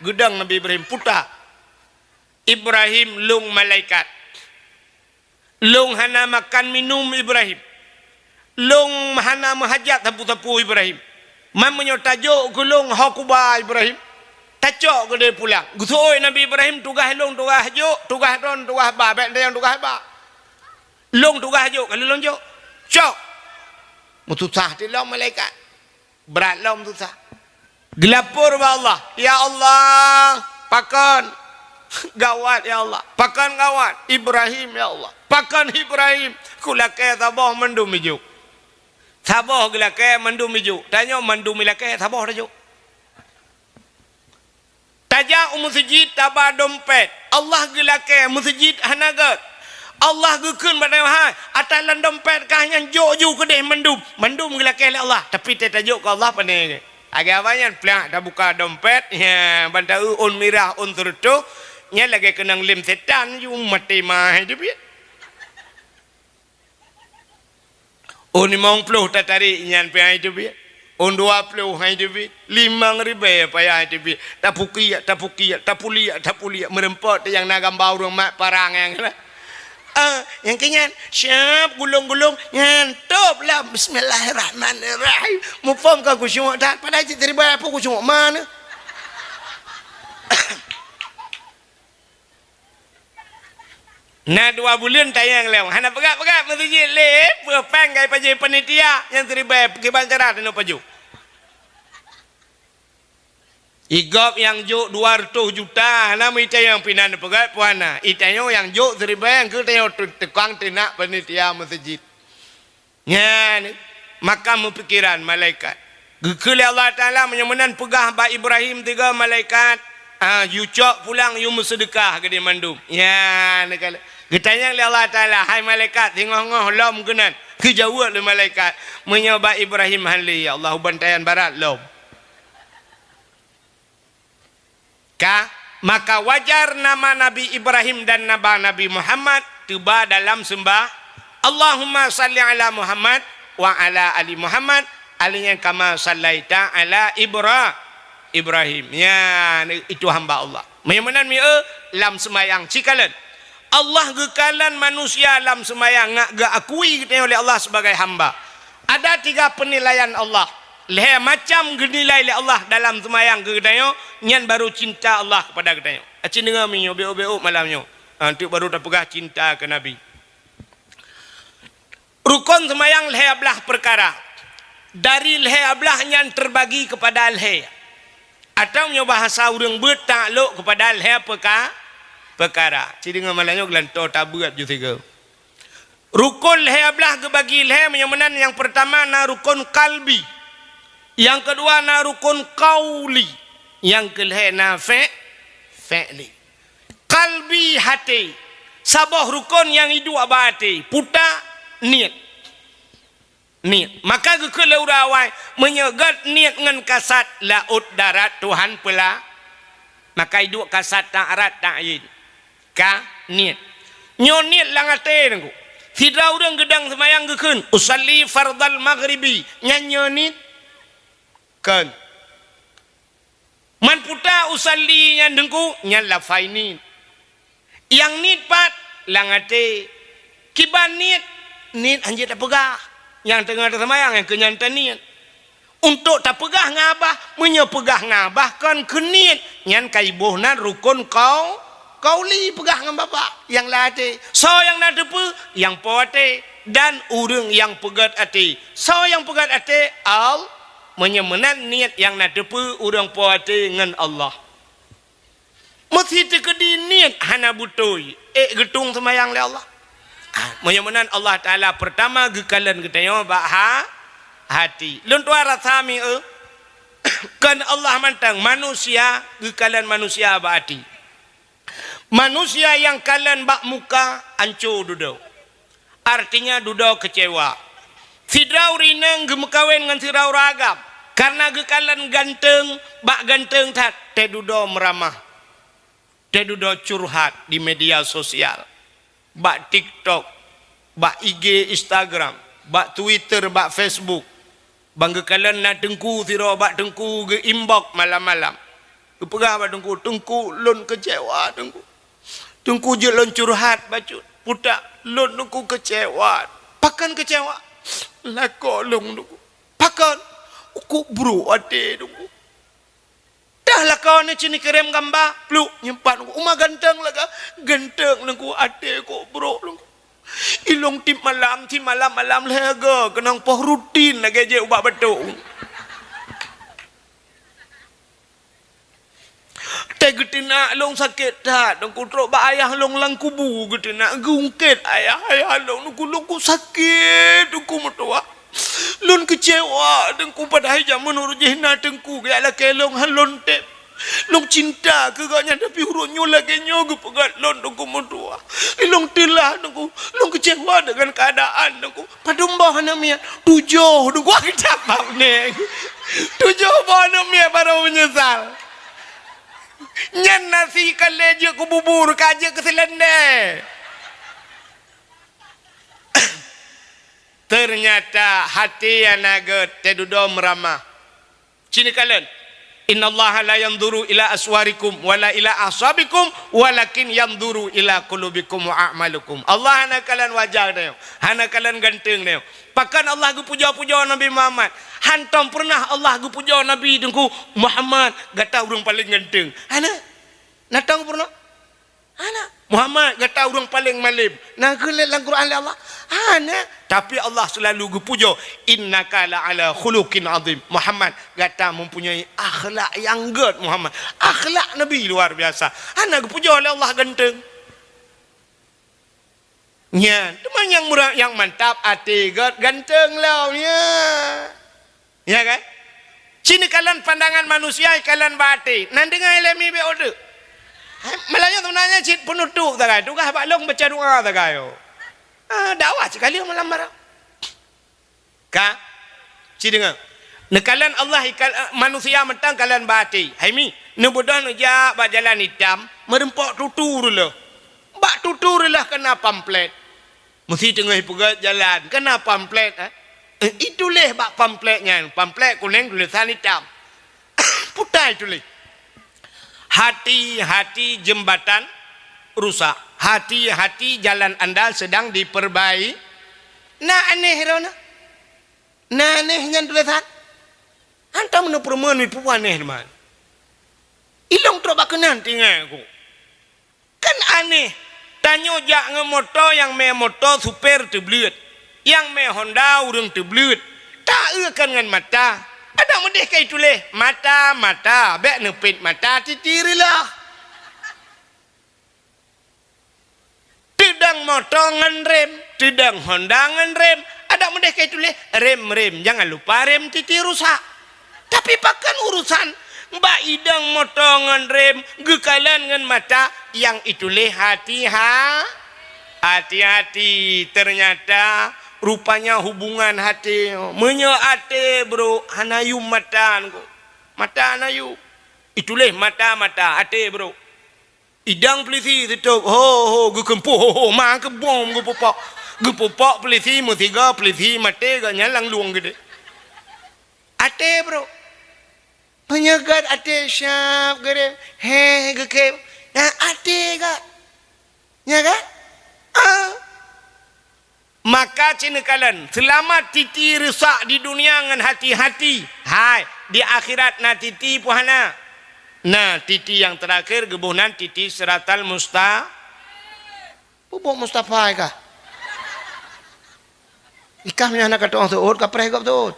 Geudong Nabi Ibrahim, puta. "Ibrahim, lôn malaikat. Lôn hana makan minum, Ibrahim. Lôn hana meuhajat sapeue-sapeue, Ibrahim. Man meunyoe tajok keu lôn ho kuba, Ibrahim, tacok keudéh pulang." Geuseuôt Nabi Ibrahim, "Tugaih lôn tugaih jok, tugaih droeneuh tugaih ba, bèk neutanyong tugaih ba. Lôn tugaih jok, ka lôn jok. Cok." Meususah teuk lom malaikat. Brat lom susah. Geulapor bak Allah, "Ya Allah, pakon gawat, ya Allah. Pakon gawat Ibrahim, ya Allah. Pakon Ibrahim, kulakèe saboh mandum ijok. Saboh geulakèe mandum ijok. Tanyoe mandum ilakèe saboh tajok." Tajak u meuseujid taba dompet, Allah geulakèe meuseujid hana gèt. Allah geukheun bak tanyoe, "Hai, ata lam dompet kah nyan jok ju keudéh mandum." Mandum geulakèe lé Allah, tapi teuh tajok keu Allah pané. Lagèe awak nyan, plak, tabuka dompet, ya, ban taeu ôn mirah, ôn seureutôh, nyan lagèe keunong lem setan ju, maté ma hai teubiet. Ôn limong ploh tatarék nyan pih hai teubiet. Ôn dua ploh hai teubiet. Limong ribèe payah hai teubiet. Tapukiek, tapukiek, tapuliek, tapuliek. Meureumpok teuh nyang na gamba ureueng mat parang nyan. Ah, nyang keu nyan, siap gulong-gulong, nyan top lah. Bismillahirrahmanirrahim. Muphom ka khusyuk that, padahai cit ribèe pih khusyuk mana. Na dua buleuen tanyong lom, hana peugah-peugah meuseujid lé, peue péng ka ipajoh panitia, nyang siribèe kiban cara teunoe pajoh. Igop nyang jok dua reutôh juta, hana meutanyong pinan peugah peue hana. Itanyong nyang jok siribèe, nyang keu tanyong tu-, tukang teunak panitia meuseujid. Nyan, maka meupikiran malaikat. Geukheun lé Allah Taala, meunyoe meunan peugah bak Ibrahim tiga malaikat, ah, yue cok pulang, yue meuseudeukah keudéh mandum. Nyan, geutanyong lé Allah Taala, "Hai malaikat, singoh-ngoh lom keunan?" Geujaweueb lé malaikat, "Meunyoe bak Ibrahim hana lé, ya Allah, u bantayan barat lom." Ka, maka wajar nama Nabi Ibrahim dan nama Nabi Muhammad teuba dalam seumbah, "Allahumma salli ala Muhammad wa ala ali Muhammad, alaihi kama sallaita ala Ibra-, Ibrahim." Ya, itu hamba Allah. Meunyoe meunan mieu lam seumayang cikalon. Allah geukalon manusia lam seumayang ngat geuakui geutanyoe lé Allah sebagai hamba. Ada tiga penilaian Allah. Lhèe macam geunilai lé Allah dalam seumayang keu geutanyoe, nyan baru cinta Allah kepada geutanyoe. Aci deungoe meunyoe, beuôk-beuôk malam nyoe. Ah, tu baru tapeugah cinta keu Nabi. Rukon seumayang lhèe blah peukara. Dari lhèe blah nyan teubagi keupada lhèe. Atawa meunyoe bahasa ureuëng beuet taklok keupada lhée peuka-, peukara. Ci deungoe malam nyoe geulantoe tabeuet ju sigoe. Rukon lhée blah geubagi lhée, meunyoe meunan nyang peurtama na rukon kalbi. Nyang keudua na rukon kauli. Nyang keulhée na fe-, fe'li. Kalbi até. Saboh rukon nyang iduek bak até. Puta niet. Niet. Maka geukheun lé ureuëng awai, meunyoe gét niet ngon kasat laôt darat Tuhan peula, maka iduek kasat taat rat taat yin. Ka niet. Nyoe niet lam até teungku. Sidroe ureuëng geudong seumayang geukheun, "Usalli fardal maghribi." Nyan nyoe niet. Kon. Man puta usalli nyan teungku, nyan lafai niet. Nyang niet pat lam até. Kiban niet, niet hanjeuet tapeugah. Nyang teungoh taseumayang nyang keu nyan taniet. Untuk tapeugah ngon babah, meunyoe peugah ngon babah kon keu niet, nyan ka iboh nan rukon kau-, kauli peugah ngon babah nyang lam até. Soe nyang na teupeue, nyang po até, dan ureuëng nyang peugét até. Soe nyang peugét até, Al-, meunyoe meunan niet nyang na teupeue ureuëng po até ngon Allah. Meusi teukeudi niet hana beutôi, ék geutueng seumayang lé Allah. Ah, meunyoe meunan Allah Taala peurtama geukalon geutanyoe bak ha-, hati. Lôn tuan rasa mi, eh? Kon Allah mantong, manusia geukalon manusia bak hati. Manusia nyang kalon bak muka anco dudoe. Artinya dudoe keucewa. Sidroe ureuëng inong geumeukawen ngon sidroe ureuëng agam, kareuna geukalon ganteng, bak ganteng that, teududoe meuramah, teududoe curhat di media sosial, bak TikTok, bak I G, Instagram, bak Twitter, bak Facebook. Ban geukalon na teungku sidroe bak teungku geu-inbox malam-malam. Geupeugah bak teungku, "Teungku, lôn keucewa, teungku. Teungku, jeuet lôn curhat bacut. Putak, lôn teungku keucewa." "Pakon keucewa?" "Lakoe lôn, teungku." "Pakon?" "Ukuk brok até, teungku." "Dah lakoe nyoe ci neukirém gamba, pluk, nyimpan teungku. Uma ganteng lagée ganteng, teungku, até kok brok, teungku. Ilong tiep malam, tiep malam-malam lhée goe keunong poh rutin lagée jeuet ubak batok." Teugeuteunak lôn sakét that, teungku, trok bak ayah lôn lam kubu geuteunak, geungkét ayah, "Ayah lôn, teungku, lôn kok sakét, teungku meutuwah. Lôn keucewa, teungku, padahai jameun uroe jih na teungku geujak lakée lôn, han lôn tem. Lôn cinta keu gobnyan, tapi uroe nyoe lagée nyoe geupeugét lôn, teungku meutuwah. Lôn teulah, teungku, lôn keucewa deungon keuadaan, teungku." "Padum boh aneuk miet?" "Tujoh, teungku." Wah, geucabab neng. "Tujoh boh aneuk miet baru meunyeusal." Nyan nasi ka lhée jeuet keu bubur, ka jeuet keu seulendé. Teunyata hati nyang na gét teududoe meuramah. Ci neukalon, "Innallaha la yanzuru ila aswarikum wala ila ahsabikum, walakin yanzuru ila qulubikum wa a'malikum." Allah hana kalon wajah tanyoe, hana kalon ganteng tanyoe. Pakon Allah geupujoe-pujoe Nabi Muhammad? Hantom peureunah Allah geupujoe Nabi teungku, "Muhammad, gata ureuëng paleng ganteng." Hana. Na tom peureunah? Hana. "Muhammad, gata ureuëng paleng malem." Na geulét lam Quran lé Allah? Hana. Tapi Allah seulalu geupujoe, "Innaka la ala khuluqin azim." "Muhammad, gata mempunyai akhlak nyang gét, Muhammad." Akhlak Nabi luar biasa. Hana geupujoe lé Allah ganteng. Nyan, teuma nyang mura-, nyang mantap até gét ganteng lom, ya. Ya kan? Ci neukalon pandangan manusia, ikalon bak até. Nan deungoe lé mi bék udeuk. Hai, malam nyoe seubeunanya cit peunutup sagai. Tugaih bak lôn baca doa sagai. Ah, dakwah sikali malam barang. Ka? Ci deungoe. Neukalon Allah ikal-, manusia mantong kalon bak até. Hai mi, neubeudôh neujak bak jalan itam, meureumpok tutu reuloh. Bak tutu reuloh keuna pamflet. Meusi teungoh ipeugét jalan, keuna pamflet, eh? Eh, ituléh bak pamflet nyan, pamflet kunéng tulésan itam. Putai tuléh. "Hati-hati jembatan rusak. Hati-hati jalan anda sedang diperbai-." Na aneh droeneuh. Na aneh nyan tulésan. Hantom neupeureumeun mipeue aneh teuma. Ilong trok bak keunan tinggai ku. Kan aneh, tanyoe jak ngon moto, nyang mé moto supé teubleuet, nyang mé Honda ureuëng teubleuet, taeu kan ngon mata. Adak Meudeh ka ituléh mata, mata, bék neupét mata titi reuloh. Teudong moto ngon rem, teudong Honda ngon rem. Adak meudeh ka ituléh rem, rem. Jangan lupa rem titi rusak. Tapi pakon urusan bak idong moto ngon rem geukalon ngon mata nyang ituléh hati-ha-, hati-hati. Ternyata rupanya hubungan até. Meunyoe até brok hana yum mata nyoe. Mata hana yum. Ituléh mata-mata até brok. Idong peulisi sitôb, ho, ho, geukeumpôh, ho, ho, ma keubom geupupok. Geupupok peulisi meusigoe, peulisi maté, gobnyan lam lueng geude. Até brok. Meunyoe gét até siab geude, heh, geukém. Nah, até gét. Nya kan? Ah. Maka ci neukalon, seulamat titi rusak di dunia ngon hati-hati. Hai, di akhirat na titi peue hana? Na titi nyang teurakhir geuboh nan titi siratal musta-, peubuet Mustafa kah? Ikah meunyoe hana ka tu'oh seuôt, ka preh gob seuôt.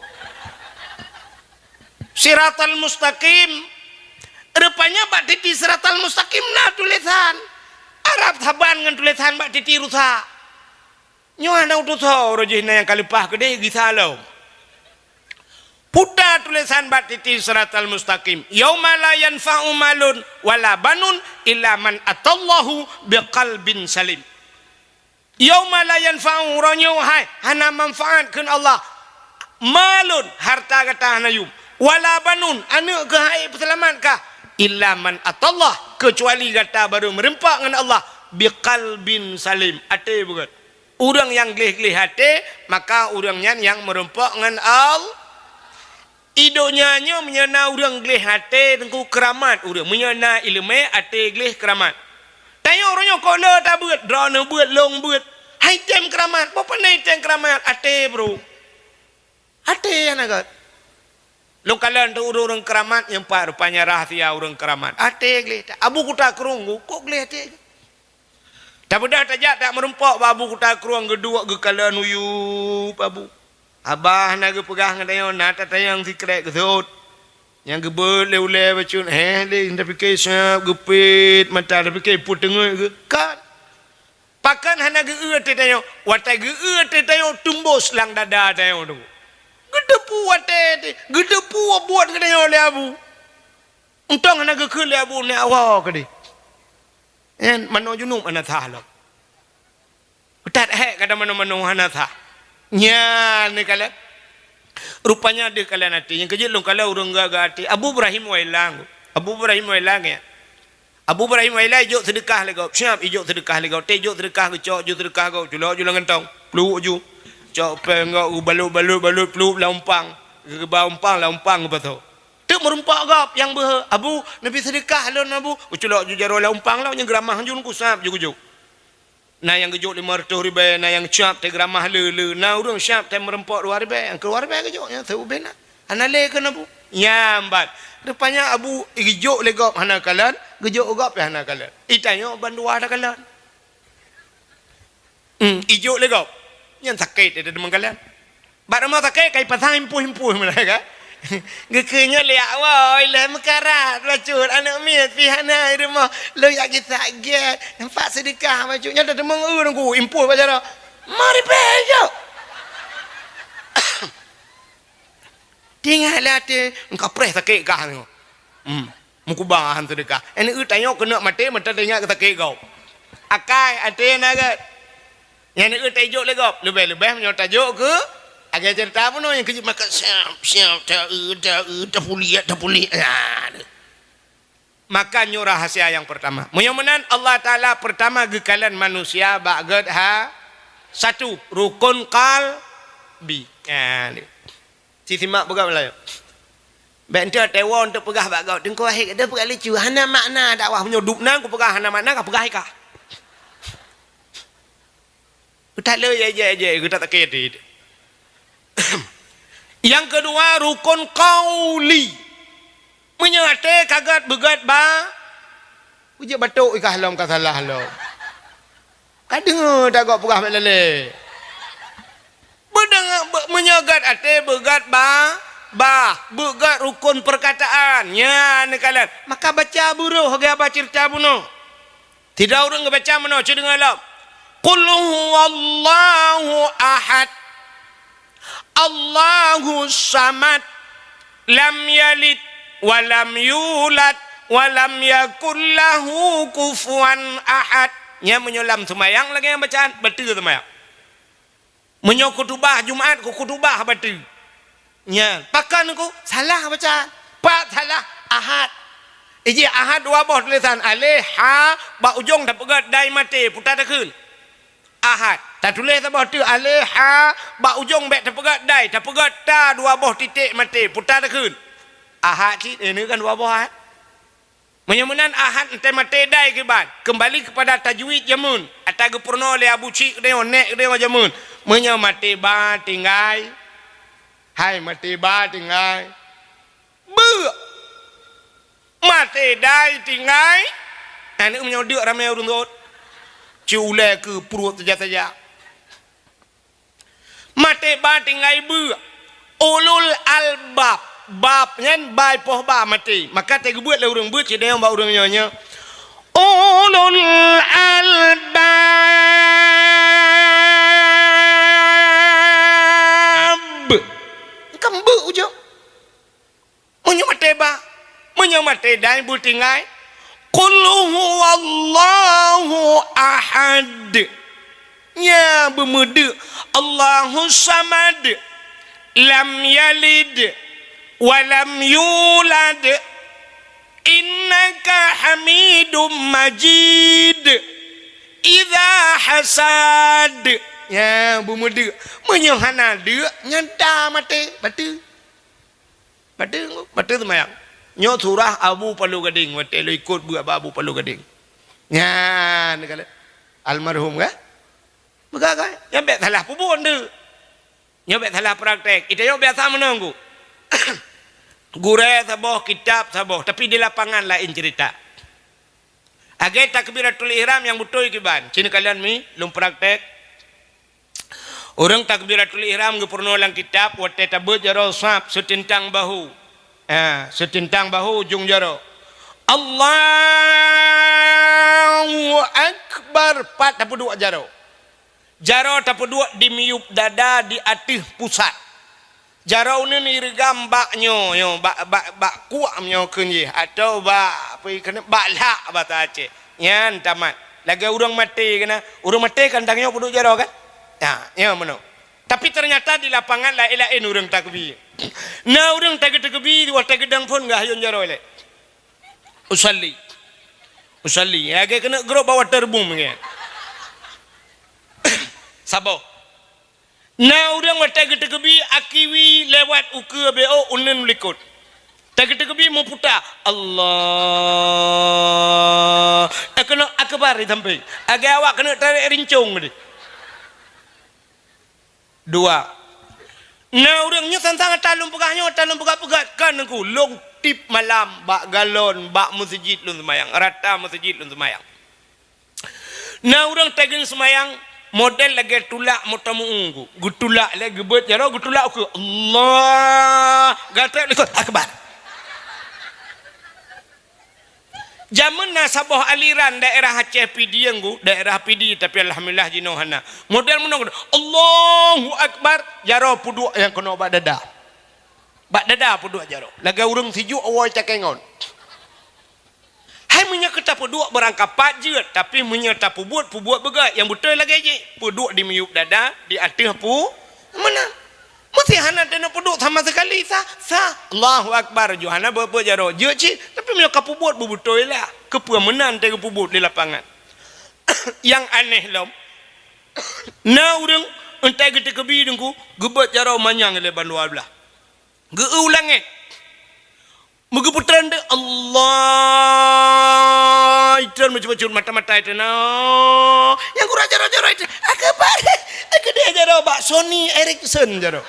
Siratal mustaqim. Rupanya bak titi siratal mustaqim na tulésan. Arab saban ngon tulésan bak titi rusak. Nyoe hana utus ho, uroe jih na nyang ka leupah keudeh gisa lom. Puta tulésan bak titi siratal mustaqim. Yauma la yanfa'u malun wala banun illa man atallahu biqalbin salim. Yauma la yanfa'u, uroe nyoe hai, hana manfaat kheun Allah. Malun, harta gata hana yum. Wala banun, aneuk keuh hai peuseulamat kah. Illa man atallah, keucuali gata barô meureumpok ngon Allah. Biqalbin salim, até beugét. Ureuëng nyang gleh-gleh até, maka ureuëng nyan nyang meureumpok ngon Al-, i donya nyoe meunyoe na ureuëng gleh até teungku keuramat ureuëng. Meunyoe na iéleumé até gleh keuramat. Tanyoe uroe nyoe kok le tabeuet, droeneuh beuet, lôn beuet. Hai tem keuramat, peue pane tem keuramat? Até, bro. Até hana gét. Lôn kalon teuh ureuëng-ureuëng keuramat nyang pat rupanya rahsia ureuëng keuramat. Até gleh. Abu Kuta Krueng kok gleh até. Tabeudah tajak tak meureumpok bak Abu Kuta Krueng geuduek geukalon uyueb Abu. Abah na geupeugah ngon tanyoe, na tatanyong sikrek geuseuôt. Nyang geubeuet lé ulée bacut, heh, lé tapike siab geupet mata, tapike peuteungeut geuh. Kan? Pakon hana geu-eu até tanyoe? Watée geu-eu até tanyoe tumbos lam dada tanyoe tu. Geuteupeue até, geuteupeue buet geutanyoe lé Abu. Untông hana geukheun lé Abu nyak woe keudeh. Nyan manoe junub hana sah lom. That hék kata manoe-manoe hana sah. Nyan neukalon. Rupanya deuh kalon até. Nyang keujeuet lôn kalon ureuëng gagah até. Abu Ibrahim Wailang. Abu Ibrahim Wailang ya. Abu Ibrahim Wailang ijok seudeukah lé gob. Siab ijok seudeukah lé gob. Té ijok seudeukah geucok, jok seudeukah gob. Culok ju lam gantong. Pluek ju. Cok péng gob, geubalot-balot-balot, pluek lam umpang. Geuba umpang, lam umpang geupasoe. Teuk meurumpok gob nyang beuhe, "Abu, neubi seudeukah lôn, Abu." Geuculok ju jaroe lam umpang lom, nyang geuramah ju ngon kusab ju geujok. Na nyang geujok limong reutôh ribée, na nyang siab teuh geuramah le-le, na ureuëng siab teuh meurumpok dua ribée, nyang keudua ribée geujok, nyang seuubé na. Hana lé keu Abu. Nyang ban. Rupanya Abu geujok lé gob hana kalon, geujok gob pih hana kalon. Itanyoe bandua takalon. Hmm, ijok lé gob. Nyan sakét ida deungon kalon. Bak rumoh sakét kai pasang impôh-impôh meunan ka. Geukheun nyoe lé awai lé meukarat bacut aneuk miet pih hana i rumoh. Lôn jak gisa gét. Nampak seudeukah bacut nyoe dah deungon eu nunggu impôh bak jaroe. Mari pih jok. Tinggai lé até, engka preh sakét gah nyoe. Hmm. Meukuba han seudeukah. Aneuk eu tanyoe keuneuk maté meuta teuingat keu sakét gob. Akai até na gét. Nyan aneuk eu taijok lé gob. Leubeh-leubeh meunyoe tajok keu agée ceurita bunoe nyang keujeuet maka siab, siab, ta eu, ta eu, tapuliek, tapuliek. Nah. Maka nyoe rahsia nyang peurtama. Meunyoe meunan Allah Taala peurtama geukalon manusia bak gét ha satu, rukun qalbi. Nah, ni. Ci simak peugah meulayeue. Bék enteuk teuwoe enteuk peugah bak gob, "Teungku Wahid, gata peugah lucu, hana makna dakwah meunyoe dub nan kupeugah hana makna, kapeugah ikah." Utak le jai-jai-jai geutak sakét hati. Nyang keudua, rukun qauli. Meunyoe até ka gét beugét ba, peujeuet batok ikah lom ka salah lom. Ka deungoe dak gob peugah bak lalé. Beudeungoe, be-, meunyoe gét até beugét ba, Bah, beuet rukon perkataan. Nyan neukalon. Maka baca buroh geuba ceurita bunoe. Sidroe ureuëng geubaca meunoe, cit deungoe lom. Qul huwallahu ahad. Allahus samad. Lam yalid wa lam yulad wa lam yakul lahu kufuwan ahad. Nyan meunyoe lam seumayang lagée nyang bacaan, bateue seumayang. Meunyoe khutubah Jumat, khutubah bateue. Nyan, pakon ku salah baca. Pat salah, Ahad. Iji Ahad dua boh tulisan, aleh, ha, bak ujong tapeugét dai maté, puta takheun. Ahad. Tatuléh saboh teuk, aleh, ha, bak ujong bék tapeugét dai, tapeugét ta dua boh titék maté, puta takheun. Ahad cit, eh, ini kan dua boh Ahad. Meunyoe meunan Ahad, entée maté dai kiban, keumbali keupada tajwid jameun, ata geupeurunoe lé Abu Chik geutanyoe, nek geutanyoe jameun. Meunyoe maté ba tinggai, hai maté ba tinggai, beuk. Maté dai tinggai, aneuk meunyoe deuk ramé ureuëng rot. Ci ulée keu pruet saja-saja. Maté ba tinggai beuk. Ulul albab. Bab nyan bai poh ba maté. Maka teugeubeuet lé ureuëng beuet, ci dayong bak ureuëng nyoe nyoe. Ulul albab. Kan beuk ujong. Meunyoe maté ba, meunyoe maté dai beutinggai, qul huwallahu ahad. Nya beumeudeuk, Allahus samad, lam yalid wa lam yulad. Innaka hamidum majid. Idza hasad. Nya beumeudeuk. Meunyoe hana deuk, nyan ta maté, bateue. Bateue, bateue seumayang. Nyoe surah Abu Palu Gading, watée lôn ikot beuet bak Abu Palu Gading. Nyan, kala almarhum kan? Peugah kan? Nyan bék salah peubuet tu. Nyoe bék salah praktek. Ita nyoe biasa meunoe ku. Gurée saboh, kitab saboh, tapi di lapangan laén cerita. Agée takbiratul ihram nyang beutôi kiban. Ci neukalon mi, lôn praktek. Ureuëng takbiratul ihram geupeurunoe lam kitab, watée tabeuet jaroe sab seutintang bahu. Ha, seutintang bahu ujong jaroe. Allahu Akbar, pat tapeuduek jaroe. Jaroe tapeuduek di miyueb dada di ateueh pusat. Jaroe uneuen ireugam bak nyoe, nyoe, bak, bak, bak kuak nyoe kheun jih, atawa bak, apa keuneuk, bak lhak basa Aceh. Nyan tamat. Lagée ureuëng maté keunan. Ureuëng maté kan tanyoe peuduek jaroe kan? Ha, nyoe meunoe. Tapi ternyata di lapangan laén-laén ureuëng takbir. Na ureuëng tageuteukeubi, watée geudang phon geuhayôn jaroe lé. Usalli. Usalli. Lagée keuneuk grob bak waterboom nyan. Saboh. Na ureuëng watée geuteukeubi akiwi lewat ukeue B O uneun likot. Tageuteukeubi meuputa, Allah. Takeuneuk akbar di sampéng. Agée awak keuneuk tarek rincong tadi. Dua. Na ureuëng nyoe sang-sang ata lôn peugah nyoe, ata lôn peugah-peugah, kan Teungku, lôn tieb malam bak galon, bak meuseujid lôn seumayang, rata meuseujid lôn seumayang. Na ureuëng teungoh seumayang, model lagée tulak meutameu'u, geutulak lé geubeuet jaroe, geutulak ukeue, Allah, gasék likot, akbar. Jameun na saboh aliran daerah Aceh Pidie, Teungku, daerah Pidie, tapi alhamdulillah jinoe hana. Model meunoe, Allahu Akbar, jaroe peuduek nyang keunoe bak dada. Bak dada peuduek jaroe. Lagée ureuëng sijuek awai cakée ngon. Hai meunyoe keu tapeuduek beurangkapat jeuet, tapi meunyoe tapeubuet, peubuet beugét nyang beutôi lagée jih. Peuduek di miyueb dada, di ateueh pu-, meunan. Meusé hana teuneuk peuduek sama sekali, sah, sah. Allahu Akbar, ju hana beuet-beuet jaroe. Jeuet cit, tapi meunyoe ka peubuet beubeutôi lah. Keupeue meunan teuh geupeubuet di lapangan. Nyang aneh lom, na ureuëng entai geuteukeubi Teungku, geubeuet jaroe manyang lé bandua blaih. Geu-eu u langét. Meugeupeutrön deuek, Allah, itreun meucut-meucut mata-mata itreun. Nyang gura jaroe-jaroe itreun. Akbar. Keudeh jaroe bak Sony Ericsson jaroe.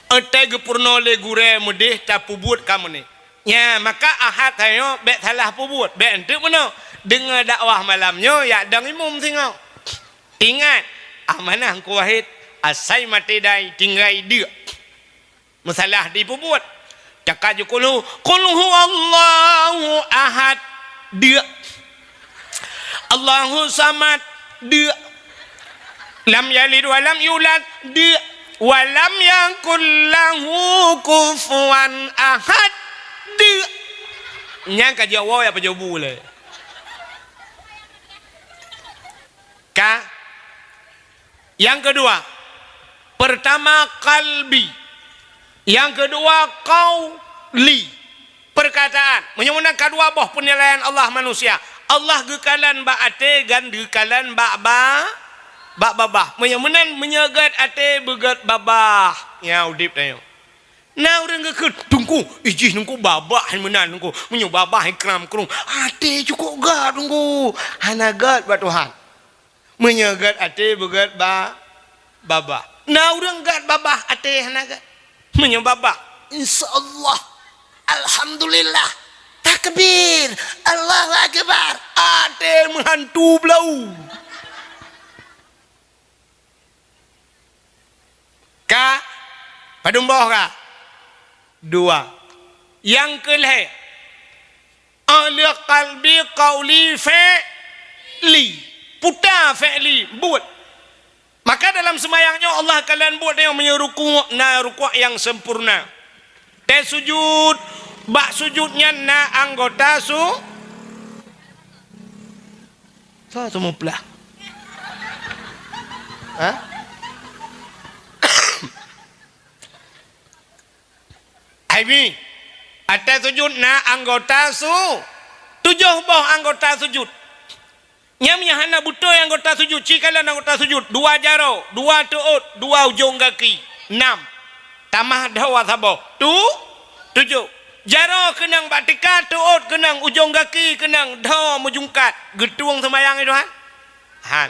Entai geupeurunoe lé gurée meudeh tapeubuet ka meunan. Nya, maka Ahad tanyoe bék salah peubuet, bék enteuk meunoe. Deungoe dakwah malam nyoe, yak dong imum singoh. Ingat, amanah Teungku Wahid, asai maté dai tinggai deuk. Meusalah dipeubuet. Cakap ju kulhu, "Qul huwallahu ahad." Deuk. "Allahu samad." Deuk. "Lam yalid wa lam yulad." Deuk. "Wa lam yakul lahu kufuwan ahad." Deuk. Nyang ka jaweueb ya pajobu lé. Ka? Nyang keudua, pertama qalbi. Nyang keudua qauli. Perkataan. Meunyoe meunan ka dua boh peunilaian Allah manusia. Allah geukalon bak até dan geukalon bak ba-, bak babah. Meunyoe meunan, meunyoe gét até beugét babah. Nyang udép tanyoe. Na ureuëng geukheun, "Teungku, ijih Teungku babah hai meunan Teungku. Meunyoe babah hai kram krueng, até cukôp gét Teungku." Hana gét bak Tuhan. Meunyoe gét até beugét ba-, babah. Na ureuëng gét babah até hana gét. Meunyoe babah, insya Allah, alhamdulillah, takbir, Allahu akbar, até meuhantu blau. Ka? Padum boh ka? Dua. Nyang keu lhée, ahli qalbi qauli fi'li. Puta fi'li, buet. Maka dalam seumayang nyoe Allah kalon buet nyoe meunyoe rukuk na rukuk nyang sempurna. Tée sujud, bak sujud nyan na anggota su-, Soe seumeuplah? Ha? Ai mi, ateueh sujud na anggota su-, tujoh boh anggota sujud. Nyan meunyo hana beutôi anggota sujud, ci kalon anggota sujud, dua jaroe, dua teuôt, dua ujong gaki, nam. Tamah dhoe saboh. Tu, tujoh. Jaroe keunong bak tika, teuôt keunong, ujong gaki keunong, dhoe meujungkat. Geutueng seumayang nyoe, Tuhan? Han.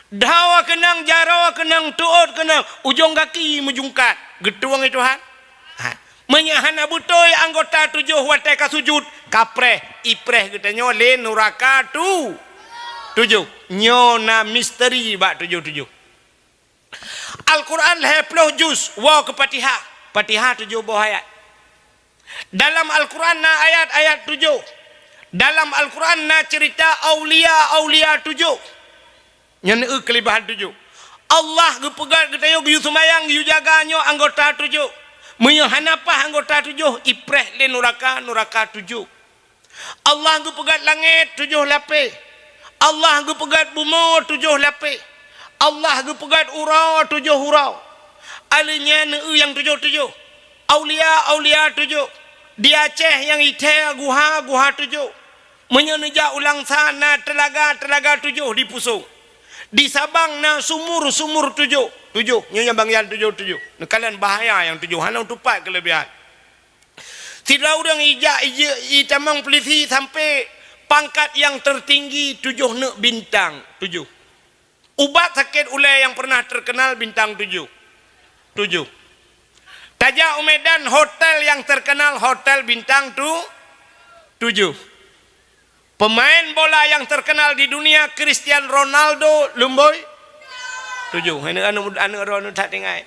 Dhoe keunong, jaroe keunong, teuôt keunong, ujong gaki meujungkat. Geutueng nyoe, Tuhan? Han. Meunyo hana beutôi anggota tujoh watée ka sujud, kapreh, ipreh geutanyoe lé nuraka tu-, tujoh. Nyoe na misteri bak tujoh-tujoh. Al-Quran lhée ploh juz, woe keu Fatihah. Fatihah tujoh boh ayat. Dalam Al-Quran na ayat-ayat tujoh. Dalam Al-Quran na ceurita aulia-aulia tujoh. Nyan eu keulebihan tujoh. Allah geupeugét geutanyoe geuyue seumayang, geuyue jaga nyoe anggota tujoh. Meunyoe hana paih anggota tujoh, ipreh lé nuraka, nuraka tujoh. Allah geupeugét langét tujoh lapéh. Allah geupeugét bumoe tujoh lapéh. Allah geupeugét uroe tujoh uroe. Aleuh nyan eu nyang tujoh-tujoh. Aulia-aulia tujoh. Di Aceh nyang ithée guha-guha tujoh. Meunyoe neujak u Langsa na teulaga-teulaga tujoh di Pusong. Di Sabang na sumur-sumur tujoh. Tujoh, nyoe nyang bangian tujoh-tujoh. Neukalon bahaya nyang tujoh, hana tupat keulebihan. Sidroe ureuëng ijak ije-, itamong peulisi sampai pangkat nyang tertinggi tujoh neuk bintang, tujoh. Ubat sakét ulée nyang pernah terkenal bintang tujoh. Tujoh. Tajak u Medan, hotel nyang terkenal hotel bintang tu-, tujoh. Pemain bola nyang terkenal di dunia, Cristiano Ronaldo, lumboi? Tujoh. Aneuk, aneuk, aneuk droeneuh that tinggai.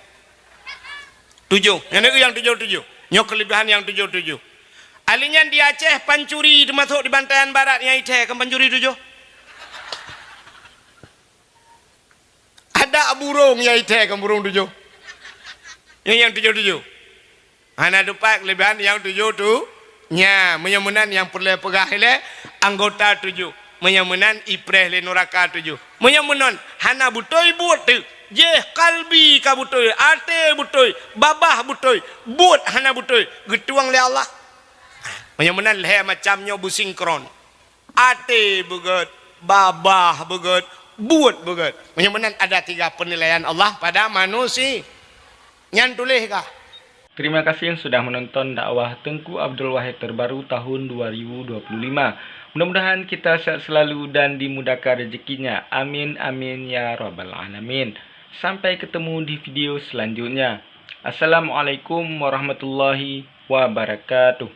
Tujoh. Nyan nyang tujoh-tujoh. Nyoe keulebihan nyang tujoh-tujoh. Aleuh nyan di Aceh, pancuri teumasok di Bantayan Barat nyang ithée kan pancuri tujoh. Adak burông nyang ithée kan burông tujoh. Nyang, nyang tujoh-tujoh. Hana tupat keulebihan nyang tujoh tu. Nya, meunyoe meunan nyang peureulée peugah ilée anggota tujoh. Meunyoe meunan ipreh lé nuraka tujoh. Meunyoe meunan hana beutôi buet teuh. Jéh kalbi ka beutôi, até beutôi, babah beutôi, buet hana beutôi, geutueng lé Allah. Meunyoe meunan lhée macam nyoe beusingkron. Até beugét, babah beugét, buet beugét. Meunyoe meunan ada tiga penilaian Allah pada manusia. Nyan tuléh kah? Terima kasih yang sudah menonton dakwah Teungku Abdul Wahid terbaru tahun dua ribu dua puluh lima. Mudah-mudahan kita sehat selalu dan dimudahkan rezekinya. Amin, amin, ya rabbal alamin. Sampai ketemu di video selanjutnya. Assalamualaikum warahmatullahi wabarakatuh.